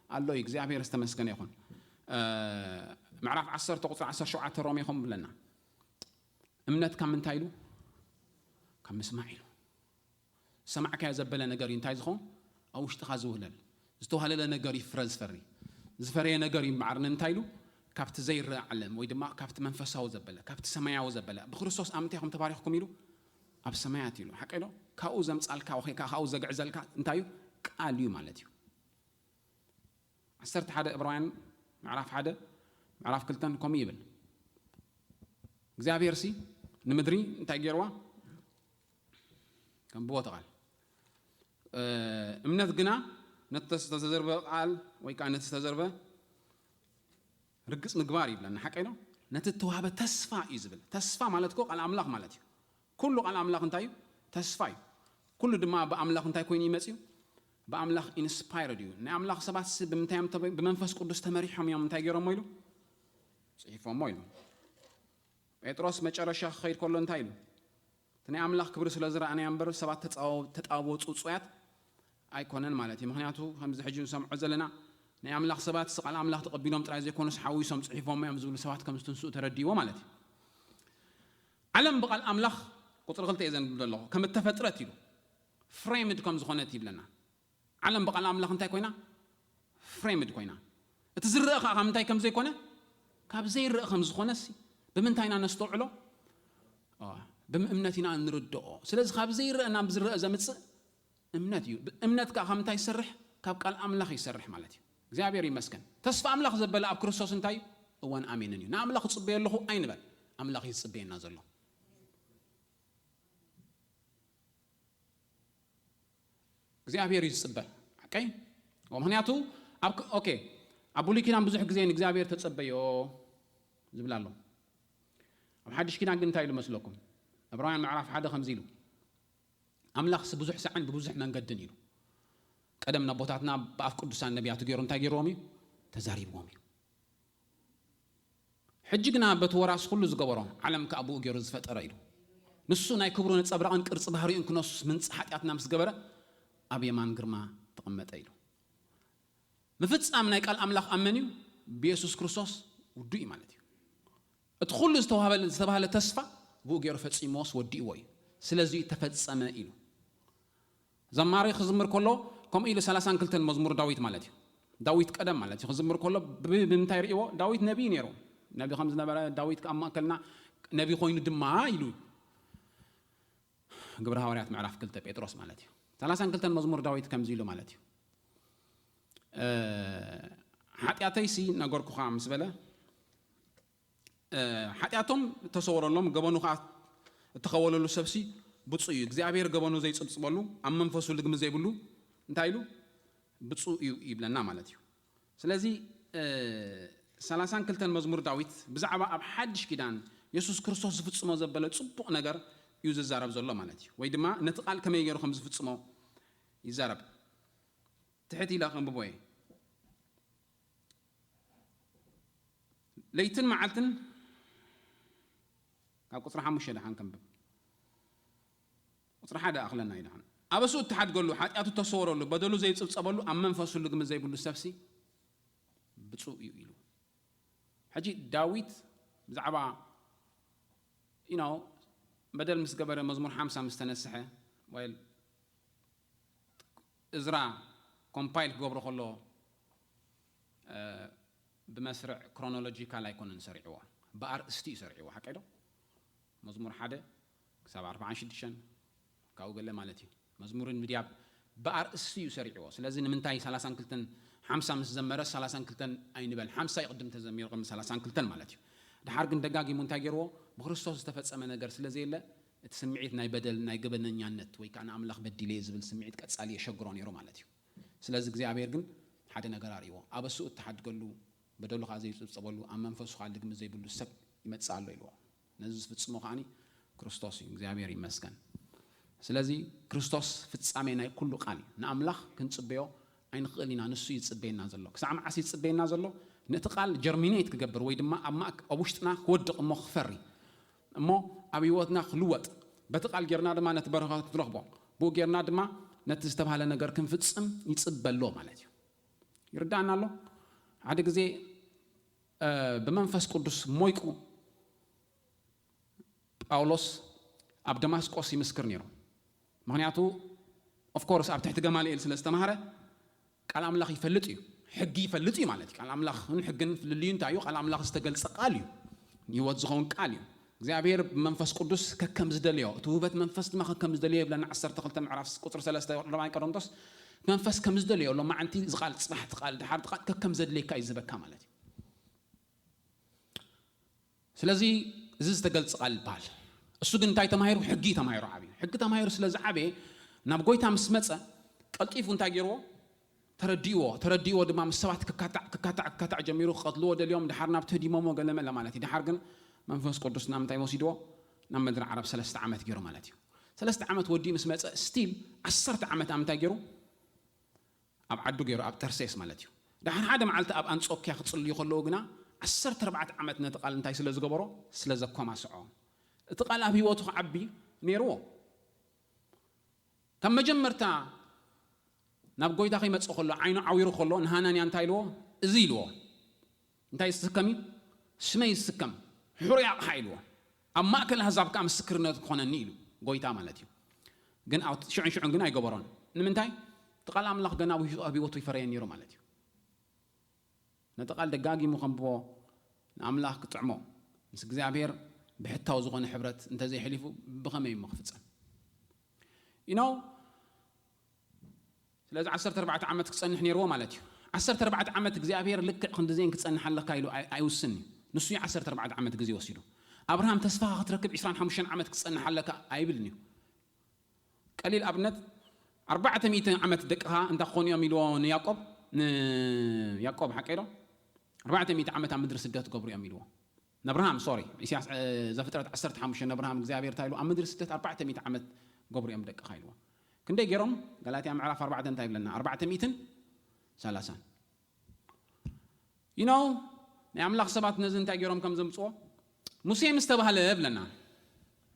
ኣሎ እዩ። እግዚኣብሔር ዝተመስገነ ይኹን። እ፣ ምዕራፍ ዓሰርተ ቁጽሪ ዓሰርተ ሸውዓተ ሮሜ ኸም ብለና፣ እምነት ካብ ምንታይ ኢሉ? ካብ ምስማዕ ኢሉ። ሰማዕካዮ ዘበለ ነገር እዩ እንታይ ዝኸውን? ኣብ ውሽጥኻ ዝውህለል። ዝተዋህለለ ነገር እዩ ፍረ ዝፈሪ። ዝፈረየ ነገር እዩ እምበኣር ንምንታይ ኢሉ? ካብቲ ዘይረአ ዓለም ወይ ድማ ካብቲ መንፈሳዊ ዘበለ፣ ካብቲ ሰማያዊ ዘበለ። ብክርስቶስ ኣብ ምንታይ ኢኹም ተባሪኽኩም ኢሉ? ኣብ ሰማያት ኢሉ። ሓቀይ ዶ? ካብኡ ዘምጻልካ ወይ ከዓ ካብኡ ዘግዕዘልካ እንታይ እዩ? ቃል እዩ ማለት እዩ። ዓሰርተ ሓደ ዕብራውያን ምዕራፍ ሓደ ምዕራፍ ክልተን ከምኡ ይብል። እግዚኣብሔር ሲ ንምድሪ እንታይ ገይርዋ? ከም ብቦ ተቓል። እ፣ እምነት ግና ነቲ ዝተዘርበ ቃል ወይ ከዓ ነቲ ዝተዘርበ ርግጽ ምግባር ይብለና። ሓቀይ ነው? ነቲ እተዋህበ ተስፋ እዩ ዝብል። ተስፋ ማለት እኮ ቃል ኣምላኽ ማለት እዩ። ኩሉ ቃል ኣምላኽ እንታይ እዩ? ተስፋ እዩ። ኩሉ ድማ ብኣምላኽ እንታይ ኮይኑ ይመጽእ እዩ? ብኣምላኽ ኢንስፓየርድ እዩ። ናይ ኣምላኽ ሰባት ሲ ብምንታይ እዮም ተበ-፣ ብመንፈስ ቅዱስ ተመሪሖም እዮም እንታይ ገይሮሞ ኢሉ? ጽሒፎሞ ኢሉ። ጴጥሮስ መጨረሻ ክኸይድ ከሎ እንታይ ኢሉ? እቲ ናይ ኣምላኽ ክብሪ ስለ ዝረኣናዮ እምበር ሰባት ተጻው-፣ ተጣበቦ ጽውጽዋያት ኣይኮነን ማለት እዩ። ምኽንያቱ ከምዚ ሕጂ ንሰምዖ ዘለና ናይ ኣምላኽ ሰባት ቃል ኣምላኽ ተቐቢሎም ጥራይ ዘይኮኑስ ሓዊሶም ጽሒፎም እዮም ዝብሉ ሰባት ከም ዝትንስኡ ተረዲእዎ ማለት እዩ። ዓለም ብቃል ኣምላኽ፣ ቁጽሪ ክልተ እየ ዘንብብ ዘለኹ፣ ከም እተፈጥረት ኢሉ፣ ፍሬምድ ከም ዝኾነት ይብለና። ዓለም ብቃል ኣምላኽ እንታይ ኮይና? ፍሬምድ ኮይና። እቲ ዝረአ ኸዓ ካብ ምንታይ ከም ዘይኮነ? ካብ ዘይረአ ከም ዝኾነ ሲ ብምንታይ ኢና ነስተውዕሎ? ኦ፣ ብምእምነት ኢና እንርድኦ። ስለዚ ካብ ዘይረአ ናብ ዝረአ ዘምጽእ እምነት እዩ። እምነት ከኣ ካብ ምንታይ ይሰርሕ? ካብ ቃል ኣምላኽ ይሰርሕ ማለት እዩ። እግዚኣብሔር ይመስገን። ተስፋ ኣምላኽ ዘበለ ኣብ ክርስቶስ እንታይ እዩ? እወን ኣሜንን እዩ። ንኣምላኽ እጽበዮ ኣለኹ ኣይንበል። ኣምላኽ እዩ ዝጽበየና ዘሎ። እግዚኣብሔር እዩ ዝጽበ። ሓቀይ? ምኽንያቱ ኣብ ክ-፣ ኦኬ፣ ኣብ ብሉይ ኪዳን ብዙሕ ግዜ ንእግዚኣብሔር ተጸበዮ ዝብል ኣሎ። ኣብ ሓድሽ ኪዳን ግን እንታይ ኢሉ መስለኩም? ዕብራውያን ምዕራፍ ሓደ ከምዚ ኢሉ፣ ኣምላኽሲ ብዙሕ ሳዕን ብብዙሕ መንገድን ኢሉ። ቀደም ነቦታትና ብኣፍ ቅዱሳን ነቢያቱ ገይሩ እንታይ ገይርዎም እዩ? ተዛሪብዎም እዩ። ሕጂ ግና በቲ ወራስ ኩሉ ዝገበሮ፣ ዓለም ከኣ ብኡ ገይሩ ዝፈጠረ ኢሉ። ንሱ ናይ ክብሩ ነጸብራቕን ቅርጺ ባህሪኡን ክነሱስ ምንጻ ሓጢኣትና ምስ ገበረ፣ ኣብ የማን ግርማ ተቐመጠ ኢሉ። ምፍጻም ናይ ቃል ኣምላኽ ኣብ መን እዩ? ብየሱስ ክርስቶስ ውዱ እዩ ማለት እዩ። እቲ ኩሉ ዝተዋህበለ-፣ ዝተባህለ ተስፋ ብኡ ገይሩ ፈጺምዎስ ወዲእዎ እዩ። ስለዚ ተፈጸመ ኢሉ። ዘማሪ ክዝምር ከሎ፣ ከምኡ ኢሉ ሰላሳን ክልተን መዝሙር ዳዊት ማለት እዩ። ዳዊት ቀደም ማለት እዩ። ክዝምር ከሎ ብ-፣ ብምንታይ ርእይዎ? ዳዊት ነቢይ ነይሩ። ነቢ ከም ዝነበረ፣ ዳዊት ከኣ ኣብ ማእከልና ነቢ ኮይኑ ድማ ኢሉ። ግብሪ ሃዋርያት ምዕራፍ ክልተ ጴጥሮስ ማለት እዩ። ሰላሳን ክልተን መዝሙር ዳዊት ከምዚ ኢሉ ማለት እዩ። እ፣ ሓጢኣተይሲ ነገርኩኻ ምስ በለ፣ እ፣ ሓጢኣቶም እተሰወረሎም፣ ገበኑ ኸዓ እተኸወለሉ ሰብሲ ብፁዕ እዩ። እግዚኣብሔር ገበኑ ዘይጽብጽበሉ፣ ኣብ መንፈሱ ልግሚ ዘይብሉ እንታይ ኢሉ? ብፁዕ እዩ ይብለና ማለት እዩ። ስለዚ፣ እ፣ ሰላሳን ክልተን መዝሙር ዳዊት ብዛዕባ ኣብ ሓድሽ ኪዳን የሱስ ክርስቶስ ዝፍጽሞ ዘበለ ጽቡቕ ነገር እዩ ዝዛረብ ዘሎ ማለት እዩ። ወይ ድማ ነቲ ቃል ከመይ ገይሩ ከም ዝፍጽሞ ይዛረብ። ትሕት ኢለ ከንብቦ እየ። ለይትን መዓልትን፣ ካብ ቁጽሪ ሓሙሽተ ደሓን ከንብብ። ቁጽሪ ሓደ ኣኽለና እዩ ደሓን። ኣበሱ እተሓድገሉ፣ ሓጢኣቱ እተሰወረሉ፣ በደሉ ዘይጽብጸበሉ፣ ኣብ መንፈሱ ልግሚ ዘይብሉ ሰብሲ ብፁዕ እዩ ኢሉ። ሕጂ ዳዊት ብዛዕባ you know በደል ምስ ገበረ መዝሙር ሓምሳ ምስ ተነስሐ፣ well እዝራ ኮምፓይል ክገብሮ ከሎ ብመስርዕ ክሮኖሎጂካል ኣይኮነን ሰሪዕዎ፣ ብኣርእስቲ እዩ ሰሪዕዎ። ሓቀይ ዶ? መዝሙር ሓደ ክሳብ ኣርባዓን ሽዱሽተን ካብኡ ገለ ማለት እዩ። መዝሙርን ምድያብ ብኣርእስቲ እዩ ሰሪዕዎ። ስለዚ ንምንታይ ሰላሳን ክልተን ሓምሳ ምስ ዘመረ ሰላሳን ክልተን ኣይንበል? ሓምሳ እዩ ቅድም ተዘሚሩ፣ ቅድሚ ሰላሳን ክልተን ማለት እዩ። ድሓር ግን ደጋጊሙ እንታይ ገይርዎ? ብክርስቶስ ዝተፈጸመ ነገር ስለ ዘየለ እቲ ስምዒት ናይ በደል፣ ናይ ገበነኛነት ወይ ከዓ ንኣምላኽ በዲለ ዝብል ስምዒት ቀጻሊ የሸግሮ ነይሩ ማለት እዩ። ስለዚ እግዚኣብሔር ግን ሓደ ነገር ኣርእዎ። ኣበስኡ እተሓድገሉ፣ በደሉ ከዓ ዘይጽብጸበሉ፣ ኣብ መንፈሱ ከዓ ልግሚ ዘይብሉ ሰብ ይመጽእ ኣሎ ኢልዎ። ነዚ ዝፍጽሞ ከዓኒ ክርስቶስ እዩ። እግዚኣብሔር ይመስገን። ስለዚ ክርስቶስ ፍጻሜ ናይ ኩሉ ቃል እዩ። ንኣምላኽ ክንጽበዮ ኣይንኽእል ኢና። ንሱ ይጽበየና ዘሎ። ክሳዕ መዓስ ይጽበየና ዘሎ? ነቲ ቃል ጀርሚኔት ክገብር ወይ ድማ ኣብ ማእክ-፣ ኣብ ውሽጥና ክወድቕ እሞ ክፈሪ እሞ ኣብ ህይወትና ክልወጥ፣ በቲ ቃል ጌርና ድማ ነቲ በረኸት ክትረኽቦ፣ ብኡ ጌርና ድማ ነቲ ዝተባህለ ነገር ክንፍጽም ይጽበ ኣሎ ማለት እዩ። ይርዳእና ኣሎ። ሓደ ግዜ ብመንፈስ ቅዱስ ሞይቁ ጳውሎስ ኣብ ደማስቆስ ይምስክር ነይሩ። ምክንያቱ ኦፍኮርስ ኣብ ትሕቲ ገማልኤል ስለ ዝተማሃረ ቃል ኣምላኽ ይፈልጥ እዩ፣ ሕጊ ይፈልጥ እዩ ማለት እዩ። ቃል ኣምላኽን ሕግን ፍልልዩ እንታይ እዩ? ቃል ኣምላኽ ዝተገልጸ ቃል እዩ፣ ንህይወት ዝኸውን ቃል እዩ። እግዚኣብሔር ብመንፈስ ቅዱስ ከከም ዝደለዮ፣ እቲ ውህበት መንፈስ ድማ ከከም ዝደለዮ ይብለና። ዓሰርተ ክልተ ምዕራፍ ቁፅሪ ሰለስተ ራብዓይ ቆሮንቶስ፣ መንፈስ ከም ዝደለዮ ሎማዓንቲ ዝቃል፣ ፅባሕ ትቃል፣ ድሓር ትቃል፣ ከከም ዘድልየካ እዩ ዝበካ ማለት እዩ። ስለዚ እዚ ዝተገልጸ ቃል ይበሃል። እሱ ግን እንታይ ተማሂሩ? ሕጊ ተማሂሩ ዓብዩ። ሕጊ ተማሂሩ ስለ ዝዓበየ ናብ ጎይታ ምስ መጸ ቀልጢፉ እንታይ ገይርዎ? ተረዲእዎ። ተረዲእዎ ድማ ምስ ሰባት ክካታዕ ክካታዕ ክካታዕ ጀሚሩ። ክቐትልዎ ደልዮም፣ ድሓር ናብቲ ህዲሞሞ ገለመለ ማለት እዩ። ድሓር ግን መንፈስ ቅዱስ ናብ ምንታይ ወሲድዎ? ናብ ምድሪ ዓረብ ሰለስተ ዓመት ገይሩ ማለት እዩ። ሰለስተ ዓመት ወዲኡ ምስ መጸ ስቲል ዓሰርተ ዓመት ኣብ ምንታይ ገይሩ? ኣብ ዓዱ ገይሩ፣ ኣብ ጠርሴስ ማለት እዩ። ድሓር ሓደ መዓልቲ ኣብ ኣንጾክያ ክጽልዩ ከለዉ ግና ዓሰርተ ኣርባዕተ ዓመት ነቲ ቃል እንታይ ስለ ዝገበሮ? ስለ ዘኮማስዖ። እቲ ቃል ኣብ ህይወቱ ክዓቢ ነይርዎ። ካብ መጀመርታ ናብ ጎይታ ከይመጽእ ከሎ ዓይኑ ዓዊሩ ከሎ ንሃናንያ እንታይ ኢልዎ? እዚ ኢልዎ። እንታይ ዝስከም እዩ? ስመይ ዝስከም ሕሩይ ኣቕሓ ኢልዎ። ኣብ ማእከል ኣህዛብ ከኣ ምስክርነት ክኾነኒ ኢሉ ጎይታ ማለት እዩ። ግን ኣብ ሽዑን ሽዑን ግን ኣይገበሮን። ንምንታይ? እቲ ቃል ኣምላኽ ገና ኣብ ህይወቱ ይፈረየ ነይሩ ማለት እዩ። ነቲ ቃል ደጋጊሙ ከንብቦ፣ ንኣምላኽ ክጥዕሞ፣ ምስ እግዚኣብሔር ብሕታዊ ዝኾነ ሕብረት እንተዘይሕሊፉ ብኸመይ እሞ ክፍጸም? You know? ስለዚ ዓሰርተ ኣርባዕተ ዓመት ክጸንሕ ነይርዎ ማለት እዩ። ዓሰርተ ኣርባዕተ ዓመት እግዚኣብሔር ልክዕ ክንድዜን ክጸንሕ ኣለካ ኢሉ ኣይ-፣ ኣይውስን እዩ። ንሱ እዩ ዓሰርተ ኣርባዕተ ዓመት ግዜ ወሲዱ። ኣብርሃም ተስፋኻ ክትረክብ ዕስራን ሓሙሽተን ዓመት ክጸንሕ ኣለካ ኣይብልን እዩ። ቀሊል ኣብነት፣ ኣርባዕተ ሚእቲ ዓመት ደቅኻ እንታ ክኾኑ እዮም ኢልዎ ንያዕቆብ፣ ንያዕቆብ ሓቀይ ዶ? ኣርባዕተ ሚእቲ ዓመት ኣብ ምድሪ ስደት ገብሩ እዮም ኢልዎ። ነብርሃም፣ ሶሪ፣ ኢሳያስ፣ እ፣ ዘፍጥረት ዓሰርተ ሓሙሽተ ነብርሃም እግዚኣብሔር እንታይ ኢሉ? ኣብ ምድሪ ስደት ኣርባዕተ ሚእቲ ዓመት ገብሩ እዮም ደቅኻ ኢልዎ። ክንደይ ገይሮም? ገላትያ ምዕራፍ ኣርባዕተ እንታይ ይብለና? ኣርባዕተ ሚእትን ሰላሳን። You know፣ ናይ ኣምላኽ ሰባት ነዚ እንታይ ገይሮም ከም ዘምጽዎ? ሙሴ ምስ ተባህለ ብለና።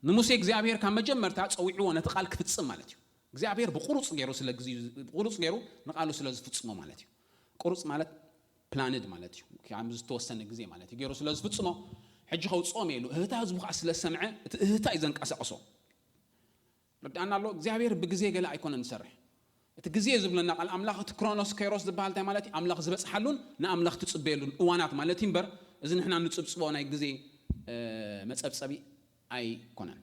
ንሙሴ እግዚኣብሔር ካብ መጀመርታ ጸዊዕዎ ነቲ ቃል ክፍጽም ማለት እዩ። እግዚኣብሔር ብቁሩጽ ገይሩ ስለ ግዜ፣ ብቁሩጽ ገይሩ ንቃሉ ስለ ዝፍጽሞ ማለት እዩ። ቁሩጽ ማለት ፕላንድ ማለት እዩ። ከም ዝተወሰነ ግዜ ማለት እዩ። ገይሩ ስለ ዝፍጽሞ፣ ሕጂ ከውጽኦም እየ ኢሉ። እህታ ህዝቡ ከኣ ስለ ሰምዐ፣ እቲ እህታ እዩ ዘንቀሳቕሶ። ርድኣና ኣሎ። እግዚኣብሔር ብግዜ ገለ ኣይኮነን ዝሰርሕ። እቲ ግዜ ዝብለና ቃል ኣምላኽ፣ እቲ ክሮኖስ ከይሮስ ዝበሃል እንታይ ማለት እዩ? ኣምላኽ ዝበጽሓሉን ንኣምላኽ ትጽበየሉን እዋናት ማለት እዩ እምበር፣ እዚ ንሕና ንጽብጽቦ ናይ ግዜ፣ እ፣ መጸብጸቢ ኣይኮነን።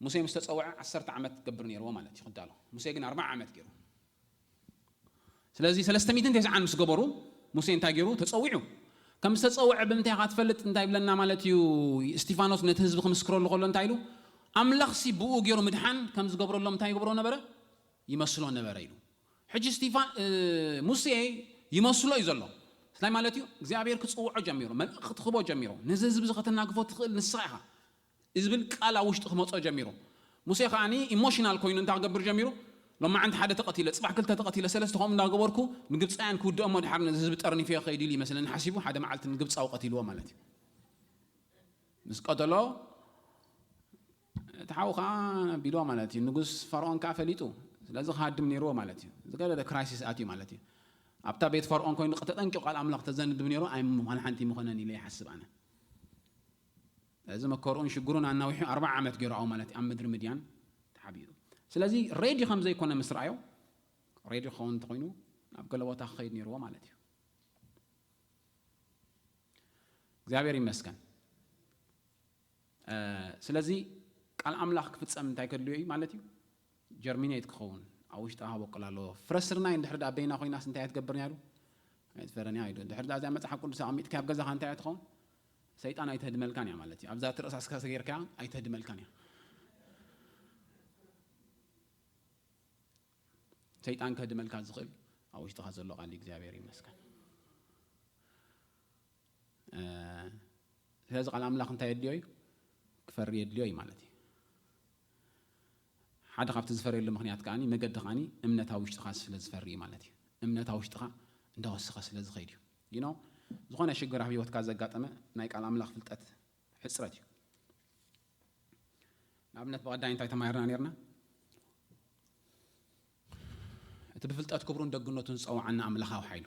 ሙሴ ምስ ተጸውዐ ዓሰርተ ዓመት ክገብር ነይርዎ ማለት እዩ ክዳሎ። ሙሴ ግን ኣርብዓ ዓመት ገይሩ። ስለዚ ሰለስተ ሚእትን ተስዓን ምስ ገበሩ፣ ሙሴ እንታይ ገይሩ? ተጸዊዑ። ከም ዝተጸውዐ ብምንታይ ኢኻ ትፈልጥ? እንታይ ይብለና ማለት እዩ? እስጢፋኖስ ነቲ ህዝቢ ክምስክረሉ ከሎ እንታይ ኢሉ? ኣምላኽሲ ብኡ ገይሩ ምድሓን ከም ዝገብረሎም እንታይ ይገብሮ ነበረ? ይመስሎ ነበረ ኢሉ። ሕጂ እስጢፋ-፣ እ፣ ሙሴ ይመስሎ እዩ ዘሎ። ስለይ ማለት እዩ? እግዚኣብሔር ክጽውዖ ጀሚሩ፣ መልእኽቲ ክህቦ ጀሚሩ። ነዚ ህዝቢ እዚ ከተናግፎ ትኽእል ንስኻ ኢኻ። ዝብል ቃል ኣብ ውሽጡ ክመጾ ጀሚሩ። ሙሴ ከኣኒ ኢሞሽናል ኮይኑ እንታይ ክገብር ጀሚሩ? ሎማዓንቲ ሓደ ተቐቲለ፣ ጽባሕ ክልተ ተቐቲለ፣ ሰለስተ ከምኡ እንዳገበርኩ ንግብጻውያን ክውድኦም፣ ድሓር ነዚ ህዝቢ ጠርኒፈዮ ከይድ ኢሉ ይመስለኒ ሓሲቡ፣ ሓደ መዓልቲ ንግብጻዊ ቀቲልዎ ማለት እዩ። ምስ ቀተሎ፣ እቲ ሓው ከኣ ቢልዎ ማለት እዩ። ንጉስ ፈርዖን ከኣ ፈሊጡ፣ ስለዚ ክሃድም ነይርዎ ማለት እዩ። ዝገደደ ክራይሲስ ኣትዩ ማለት እዩ። ኣብታ ቤት ፈርዖን ኮይኑ ተጠንቂቑ ቃል ኣምላኽ ተዘንድብ ነይሩ ኣይምዃን ሓንቲ ምኾነን ኢለ ይሓስብ ኣነ። እዚ መከርኡን ሽግሩን ኣናዊሑ ኣርባዓ ዓመት ገይሩ ኣብኡ ማለት እዩ ኣብ ምድሪ ምድያን ተሓቢኡ። ስለዚ ሬዲ ከም ዘይኮነ ምስ ረኣዮ፣ ሬዲ ክኸውን እንተኮይኑ ናብ ገለ ቦታ ክኸይድ ነይርዎ ማለት እዩ። እግዚኣብሔር ይመስገን። ስለዚ ቃል ኣምላኽ ክፍጸም እንታይ ከድልዮ እዩ ማለት እዩ? ጀርሚኔት ክኸውን ኣብ ውሽጢ ክበቁል ኣለዎ። ፍረ ስርናይ እንድሕር ዳ በይና ኮይናስ እንታይ እያ ትገብር ነይሩ? ኣይትፈረን እያ ኢሉ። እንድሕር ዳ እዚኣ መጽሓፍ ቅዱስ ኣቐሚጥካ ኣብ ገዛኻ እንታይ እያ ትኸውን? ሰይጣን ኣይተህድመልካን እያ ማለት እዩ። ኣብዛ እቲ ርእሳ እስካ ሰገርካ ኣይተህድመልካን እያ። ሰይጣን ከህድመልካ ዝኽእል ኣብ ውሽጥኻ ዘሎ ቃል እግዚኣብሔር ይመስገን። ስለዚ ቃል ኣምላኽ እንታይ የድልዮ እዩ? ክፈሪ የድልዮ እዩ ማለት እዩ። ሓደ ካብቲ ዝፈርየሉ ምኽንያት ከዓኒ መገዲ ከዓኒ እምነት ኣብ ውሽጥኻ ስለ ዝፈሪ እዩ ማለት እዩ። እምነት ኣብ ውሽጥኻ እንዳወሰኸ ስለ ዝኸይድ እዩ። You know፣ ዝኾነ ሽግር ኣብ ህይወትካ ዘጋጠመ ናይ ቃል ኣምላኽ ፍልጠት ሕፅረት እዩ። ንኣብነት ብቐዳይ እንታይ ተማሂርና ነርና? እቲ ብፍልጠት ክብሩን ደግነቱን ዝፀዋዓና ኣምላኻዊ ሓይሉ።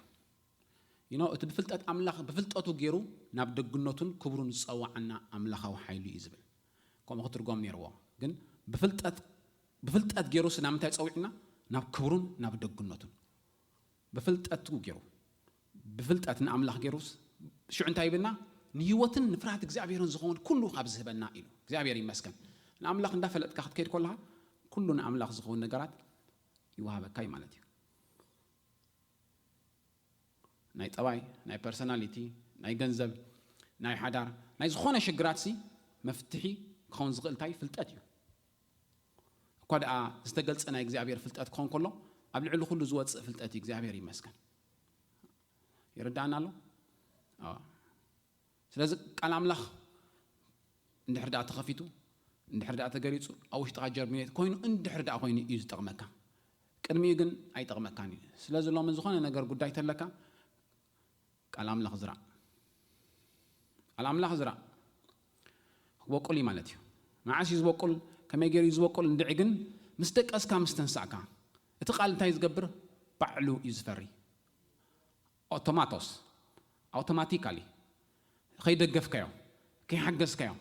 You know፣ እቲ ብፍልጠት ኣምላኽ ብፍልጠቱ ገይሩ ናብ ደግነቱን ክብሩን ዝፀዋዓና ኣምላኻዊ ሓይሉ እዩ ዝብል ከምኡ ክትርጎም ነይርዎ። ግን ብፍልጠት ብፍልጠት ገይሩስ ናብ ምንታይ ፀዊዕና? ናብ ክብሩን ናብ ደግነቱን። ብፍልጠቱ ገይሩ ብፍልጠት ንኣምላኽ ገይሩስ ሽዑ እንታይ ይብልና? ንህይወትን ንፍርሃት እግዚኣብሔርን ዝኸውን ኩሉ ካብ ዝህበና ኢሉ። እግዚኣብሔር ይመስገን። ንኣምላኽ እንዳፈለጥካ ክትከይድ ከለኻ ኩሉ ንኣምላኽ ዝኸውን ነገራት ይወሃበካ እዩ ማለት እዩ። ናይ ጠባይ፣ ናይ ፐርሰናሊቲ፣ ናይ ገንዘብ፣ ናይ ሓዳር፣ ናይ ዝኾነ ሽግራት ሲ መፍትሒ ክኸውን ዝኽእል እንታይ ፍልጠት እዩ። እኳ ደኣ ዝተገልጸ ናይ እግዚኣብሔር ፍልጠት ክኾን ከሎ ኣብ ልዕሊ ኩሉ ዝወጽእ ፍልጠት እዩ። እግዚኣብሔር ይመስገን። ይርዳእና ኣሎ። ስለዚ ቃል ኣምላኽ እንድሕር ደኣ ተኸፊቱ እንድሕር ደኣ ተገሊጹ ኣብ ውሽጥኻ ጀርሚኔት ኮይኑ እንድሕር ደኣ ኮይኑ እዩ ዝጠቕመካ። ቅድሚኡ ግን ኣይጠቕመካን እዩ። ስለዚ ሎሚ ዝኾነ ነገር ጉዳይ ተለካ ቃል ኣምላኽ ዝራእ። ቃል ኣምላኽ ዝራእ ክበቁል እዩ ማለት እዩ። መዓስ እዩ ዝበቁል? ከመይ ገይሩ እዩ ዝበቁል? እንድዒ ግን ምስ ደቀስካ ምስ ተንሳእካ እቲ ቃል እንታይ ዝገብር? ባዕሉ እዩ ዝፈሪ። ኦቶማቶስ ኣውቶማቲካሊ ከይደገፍካዮ ከይሓገዝካዮ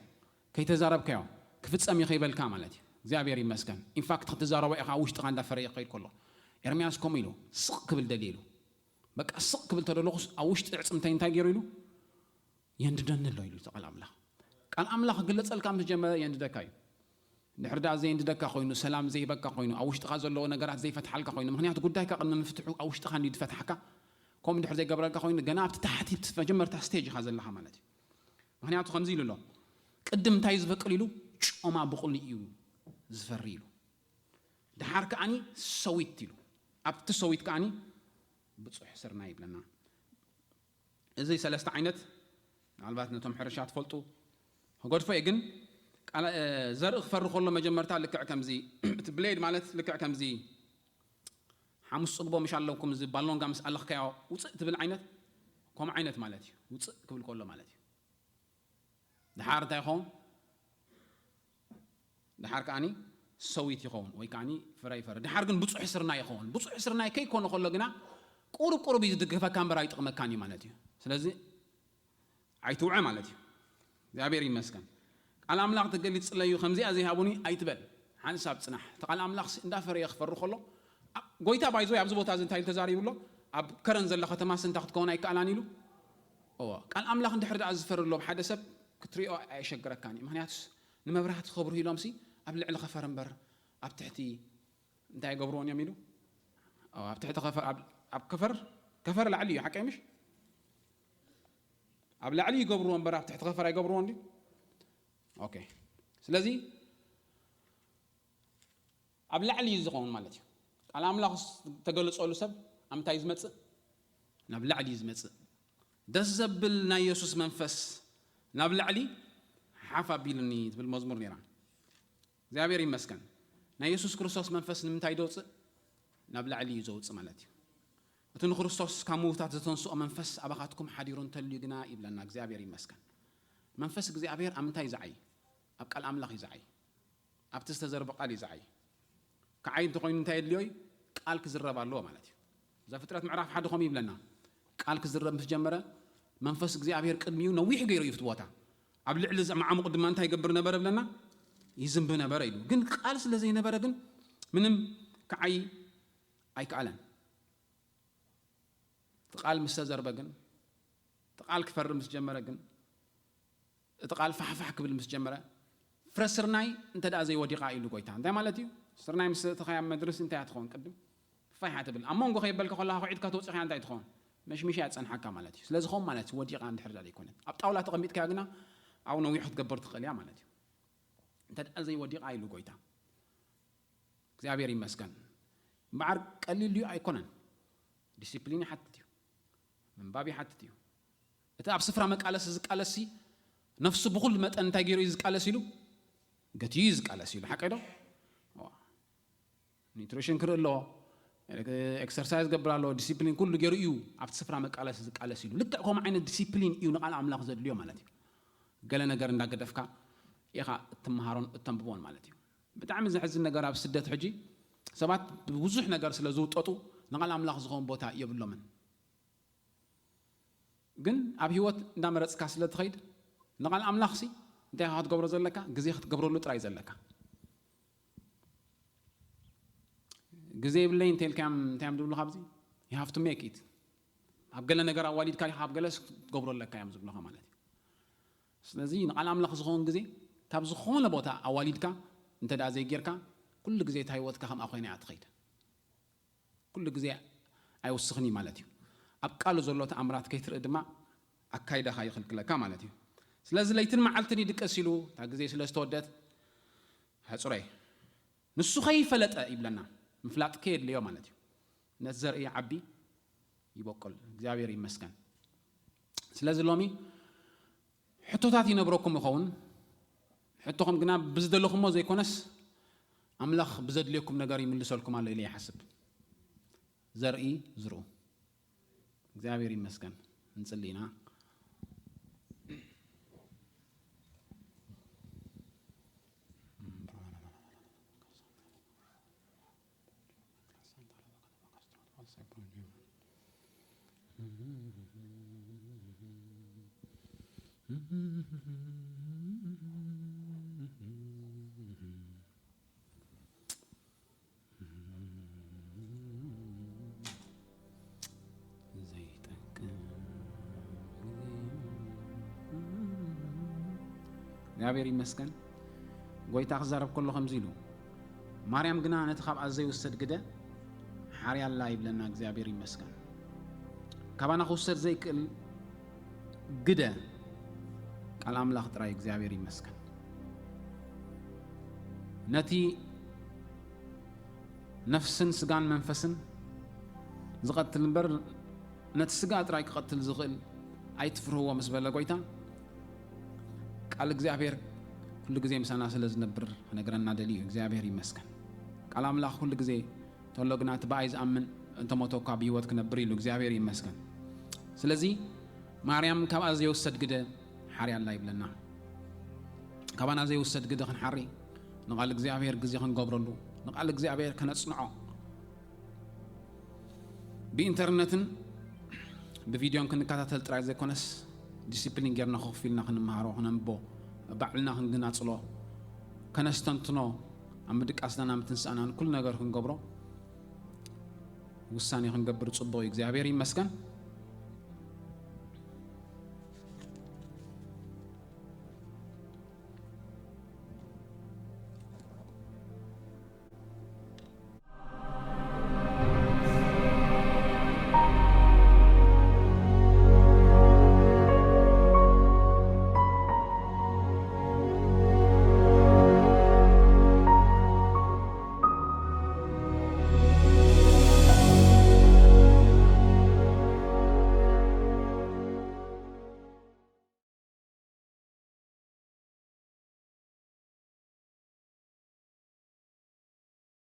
ከይተዛረብካዮ ክፍጸም እዩ ከይበልካ ማለት እዩ። እግዚኣብሔር ይመስገን። ኢንፋክት ክትዛረቦ ኢኻ ውሽጥኻ እንዳፈረየ ክኸይድ ከሎ ኤርምያስ ከምኡ ኢሉ ስቕ ክብል ደልየ ኢሉ በቃ ስቕ ክብል ተደለኹስ ኣብ ውሽጢ ዕጽምተይ እንታይ ገይሩ ኢሉ የንድደኒ ኣሎ ኢሉ ቃል ኣምላኽ። ቃል ኣምላኽ ክግለጸልካ ምስ ጀመረ የንድደካ እዩ። ድሕር ደኣ ዘየንድደካ ኮይኑ ሰላም ዘይበካ ኮይኑ ኣብ ውሽጥኻ ዘለዎ ነገራት ዘይፈትሓልካ ኮይኑ ምክንያቱ ጉዳይካ ቅድሚ ምፍትሑ ኣብ ውሽጥኻ እንዲ ዝፈትሓካ ከምኡ ድሕር ዘይገብረልካ ኮይኑ ገና ኣብቲ ታሕቲ መጀመርታ ስቴጅ ኢኻ ዘለኻ ማለት እዩ። ምክንያቱ ከምዚ ኢሉ ኣሎ ቅድም እንታይ ዝበቅል ኢሉ ጮማ ብቁሊ እዩ ዝፈሪ ኢሉ ድሓር ከዓኒ ሰዊት ኢሉ ኣብቲ ሰዊት ከዓኒ ብፁሕ ስርና ይብለና። እዚ ሰለስተ ዓይነት ምናልባት ነቶም ሕርሻ ትፈልጡ ክገድፎ እየ ግን ዘርኢ ክፈሪ ከሎ መጀመርታ ልክዕ ከምዚ እቲ ብሌድ ማለት ልክዕ ከምዚ ሓሙስ ፅግቦ ምሽ ኣለኩም እዚ ባሎንጋ ምስ ኣለኽካዮ ውፅእ ትብል ዓይነት ከምኡ ዓይነት ማለት እዩ። ውፅእ ክብል ከሎ ማለት እዩ። ድሓር እንታይ ይኸውን? ድሓር ከዓኒ ሰዊት ይኸውን ወይ ከዓኒ ፍረ ይፈሪ። ድሓር ግን ብፁሕ ስርናይ ይኸውን። ብፁሕ ስርናይ ከይኮነ ከሎ ግና ቁሩብ ቁሩብ እዩ ዝድግፈካ እምበር ኣይጥቕመካን እዩ ማለት እዩ። ስለዚ ኣይትውዐ ማለት እዩ። እግዚኣብሔር ይመስገን። ቃል ኣምላኽ ተገሊጽለይ እዩ ከምዚኣ ዘይሃቡኒ ኣይትበል። ሓንሳብ ጽናሕ። እቲ ቃል ኣምላኽ እንዳፈረየ ክፈሪ ከሎ ጎይታ ባይዞ ኣብዚ ቦታ እዚ እንታይ ተዛሪቡ ኣሎ? ኣብ ከረን ዘላ ከተማ ስንታ ክትከውን ኣይከኣላን ኢሉ። እዎ ቃል ኣምላኽ እንድሕር ደኣ ዝፈሪ ኣሎ ሓደ ሰብ ክትሪኦ ኣየሸግረካን እዩ። ምክንያቱስ ንመብራህቲ ክብርህ ኢሎም ሲ ኣብ ልዕሊ ከፈር እምበር ኣብ ትሕቲ እንታይ ይገብርዎን እዮም ኢሉ። ኣብ ትሕቲ ከፈር ኣብ ከፈር ከፈር ላዕሊ እዩ ሓቀይ ምሽ? ኣብ ላዕሊ ይገብርዎ እምበር ኣብ ትሕቲ ከፈር ኣይገብርዎ እንዲ። ኦኬ ስለዚ ኣብ ላዕሊ እዩ ዝኸውን ማለት እዩ። ቃል ኣምላኽ ተገለጸሉ ሰብ ኣብ ምንታይ ዝመጽእ? ናብ ላዕሊ እዩ ዝመጽእ። ደስ ዘብል ናይ የሱስ መንፈስ ናብ ላዕሊ ሓፍ ኣቢሉኒ ትብል መዝሙር ነይራ። እግዚኣብሔር ይመስገን። ናይ የሱስ ክርስቶስ መንፈስ ንምንታይ ደውፅእ? ናብ ላዕሊ እዩ ዘውፅእ ማለት እዩ። እቲ ንክርስቶስ ካብ ምውታት ዘተንስኦ መንፈስ ኣባኻትኩም ሓዲሩ እንተልዩ ግና ይብለና። እግዚኣብሔር ይመስገን። መንፈስ እግዚኣብሔር ኣብ ምንታይ እዩ ዝዓይ? ኣብ ቃል ኣምላኽ እዩ ዝዓይ። ኣብቲ ዝተዘርበ ቃል እዩ ዝዓይ። ክዓይ እንተኮይኑ እንታይ የድልዮ እዩ? ቃል ክዝረብ ኣለዎ ማለት እዩ። ዘፍጥረት ምዕራፍ ሓደ ከምኡ ይብለና። ቃል ክዝረብ ምስ ጀመረ መንፈስ እግዚኣብሔር ቅድሚኡ ነዊሕ ገይሩ እዩ እቲ ቦታ። ኣብ ልዕሊ እዚ መዓሙቕ ድማ እንታይ ይገብር ነበረ ብለና? ይዝንብ ነበረ ኢሉ። ግን ቃል ስለ ዘይነበረ ግን ምንም ክዓይ ኣይከኣለን። እቲ ቃል ምስ ተዘርበ ግን፣ እቲ ቃል ክፈሪ ምስ ጀመረ ግን፣ እቲ ቃል ፋሕፋሕ ክብል ምስ ጀመረ፣ ፍረ ስርናይ እንተ ደኣ ዘይወዲቓ ኢሉ ጎይታ። እንታይ ማለት እዩ? ስርናይ ምስ እተኸያ ኣብ መድርስ እንታይ እያ ትኸውን? ቅድም ፋሕ እያ ትብል። ኣብ መንጎ ከየበልካ ከለኻ፣ ኩዒትካ ተውጽእካ እንታይ ትኸውን? መሽሚሽ እያ ትጸንሓካ ማለት እዩ። ስለዚ ኸም ማለት ወዲቓ እንድሕር ደኣ ዘይኮነት፣ ኣብ ጣውላ ተቐሚጥካ ግና ኣብኡ ነዊሑ ክትገብር ትኽእል እያ ማለት እዩ። እንተ ደኣ ዘይወዲቓ ኢሉ ጎይታ። እግዚኣብሔር ይመስገን። እምበኣር ቀሊል ድዩ? ኣይኮነን። ዲሲፕሊን ይሓትት እዩ። ምንባብ ይሓትት እዩ። እቲ ኣብ ስፍራ መቃለሲ ዝቃለሲ፣ ነፍሱ ብኹሉ መጠን እንታይ ገይሩ እዩ ዝቃለስ ኢሉ? ገትዩ እዩ ዝቃለስ ኢሉ። ሓቀይ ዶ? ዋ። ኒትሪሽን ክርኢ ኣለዎ። ኤክሰርሳይዝ ገብር ኣለዎ። ዲሲፕሊን ኩሉ ገይሩ እዩ ኣብቲ ስፍራ መቃለሲ ዝቃለስ ኢሉ። ልክዕ ከምኡ ዓይነት ዲሲፕሊን እዩ ንቓል ኣምላኽ ዘድልዮ ማለት እዩ። ገለ ነገር እንዳገደፍካ ኢኻ እትመሃሮን እተንብቦን ማለት እዩ። ብጣዕሚ ዘሕዝን ነገር፣ ኣብ ስደት ሕጂ ሰባት ብብዙሕ ነገር ስለ ዝውጠጡ ንቓል ኣምላኽ ዝኸውን ቦታ የብሎምን። ግን ኣብ ህይወት እንዳመረጽካ ስለ ትኸይድ ንቓል ኣምላኽሲ እንታይ ኢኻ ክትገብሮ ዘለካ? ግዜ ክትገብረሉ ጥራይ ዘለካ። ግዜ የብለይ እንተ ኢልካዮም እንታይ እዮም ዝብሉኻ? ኣብዚ you have to make it። ኣብ ገለ ነገር ኣዋሊድካ ዲኻ፣ ኣብ ገለስ ክትገብሮ ኣለካ እዮም ዝብሉኻ ማለት እዩ። ስለዚ ንቓል ኣምላኽ ዝኸውን ግዜ ካብ ዝኾነ ቦታ ኣዋሊድካ እንተ ደኣ ዘይጌርካ፣ ኩሉ ግዜ እታ ህይወትካ ከምኣ ኮይና እያ ትኸይድ። ኩሉ ግዜ ኣይውስኽን እዩ ማለት እዩ። ኣብ ቃሉ ዘሎ ተኣምራት ከይትርኢ ድማ ኣካይዳኻ ይኽልክለካ ማለት እዩ። ስለዚ ለይትን መዓልትን ይድቀስ ኢሉ፣ እታ ግዜ ስለ ዝተወደት፣ ሕጹረይ። ንሱ ከይፈለጠ ይብለና፣ ምፍላጥ ከየድልዮ ማለት እዩ። ነቲ ዘርኢ ይዓቢ ይበቁል። እግዚኣብሔር ይመስገን። ስለዚ ሎሚ ሕቶታት ይነብረኩም ይኸውን። ሕቶኹም ግና ብዝደለኹሞ ዘይኮነስ፣ ኣምላኽ ብዘድልየኩም ነገር ይምልሰልኩም ኣሎ ኢለ ይሓስብ። ዘርኢ ዝርኡ። እግዚኣብሔር ይመስገን። እንጽሊ ኢና። ዘይጠቅም ግዜ። እግዚኣብሔር ይመስገን። ጎይታ ክዛረብ ከሎ ከምዚ ኢሉ፣ ማርያም ግና ነቲ ካብኣ ዘይውሰድ ግደ ሓርያ ኣላ ይብለና። እግዚኣብሔር ይመስገን። ካባና ክውሰድ ዘይክእል ግደ ቃል ኣምላኽ ጥራይ። እግዚኣብሔር ይመስገን። ነቲ ነፍስን ስጋን መንፈስን ዝቐትል እምበር፣ ነቲ ስጋ ጥራይ ክቐትል ዝኽእል ኣይትፍርህዎ ምስ በለ ጎይታ፣ ቃል እግዚኣብሔር ኩሉ ግዜ ምሳና ስለ ዝነብር ክነግረና ደልዩ። እግዚኣብሔር ይመስገን። ቃል ኣምላኽ ኩሉ ግዜ ተሎ ግና እቲ ብኣይ ዝኣምን እንተሞተ እኳ ብህይወት ክነብር ኢሉ። እግዚኣብሔር ይመስገን። ስለዚ ማርያም ካብኣ ዘይውሰድ ግደ ሓርያ ኣላ ይብለና። ካባና ዘይውሰድ ግደ ክንሓሪ፣ ንቓል እግዚኣብሔር ግዜ ክንገብረሉ፣ ንቓል እግዚኣብሔር ከነጽንዖ፣ ብኢንተርነትን ብቪድዮን ክንከታተል ጥራይ ዘይኮነስ፣ ዲሲፕሊን ጌርና ኮፍ ኢልና ክንመሃሮ፣ ክነንብቦ፣ ባዕልና ክንግናጽሎ፣ ከነስተንትኖ፣ ኣብ ምድቃስናን ኣብ ምትንሳእናን ኩሉ ነገር ክንገብሮ ውሳኔ ክንገብር ጽቡቕ እዩ። እግዚኣብሔር ይመስገን።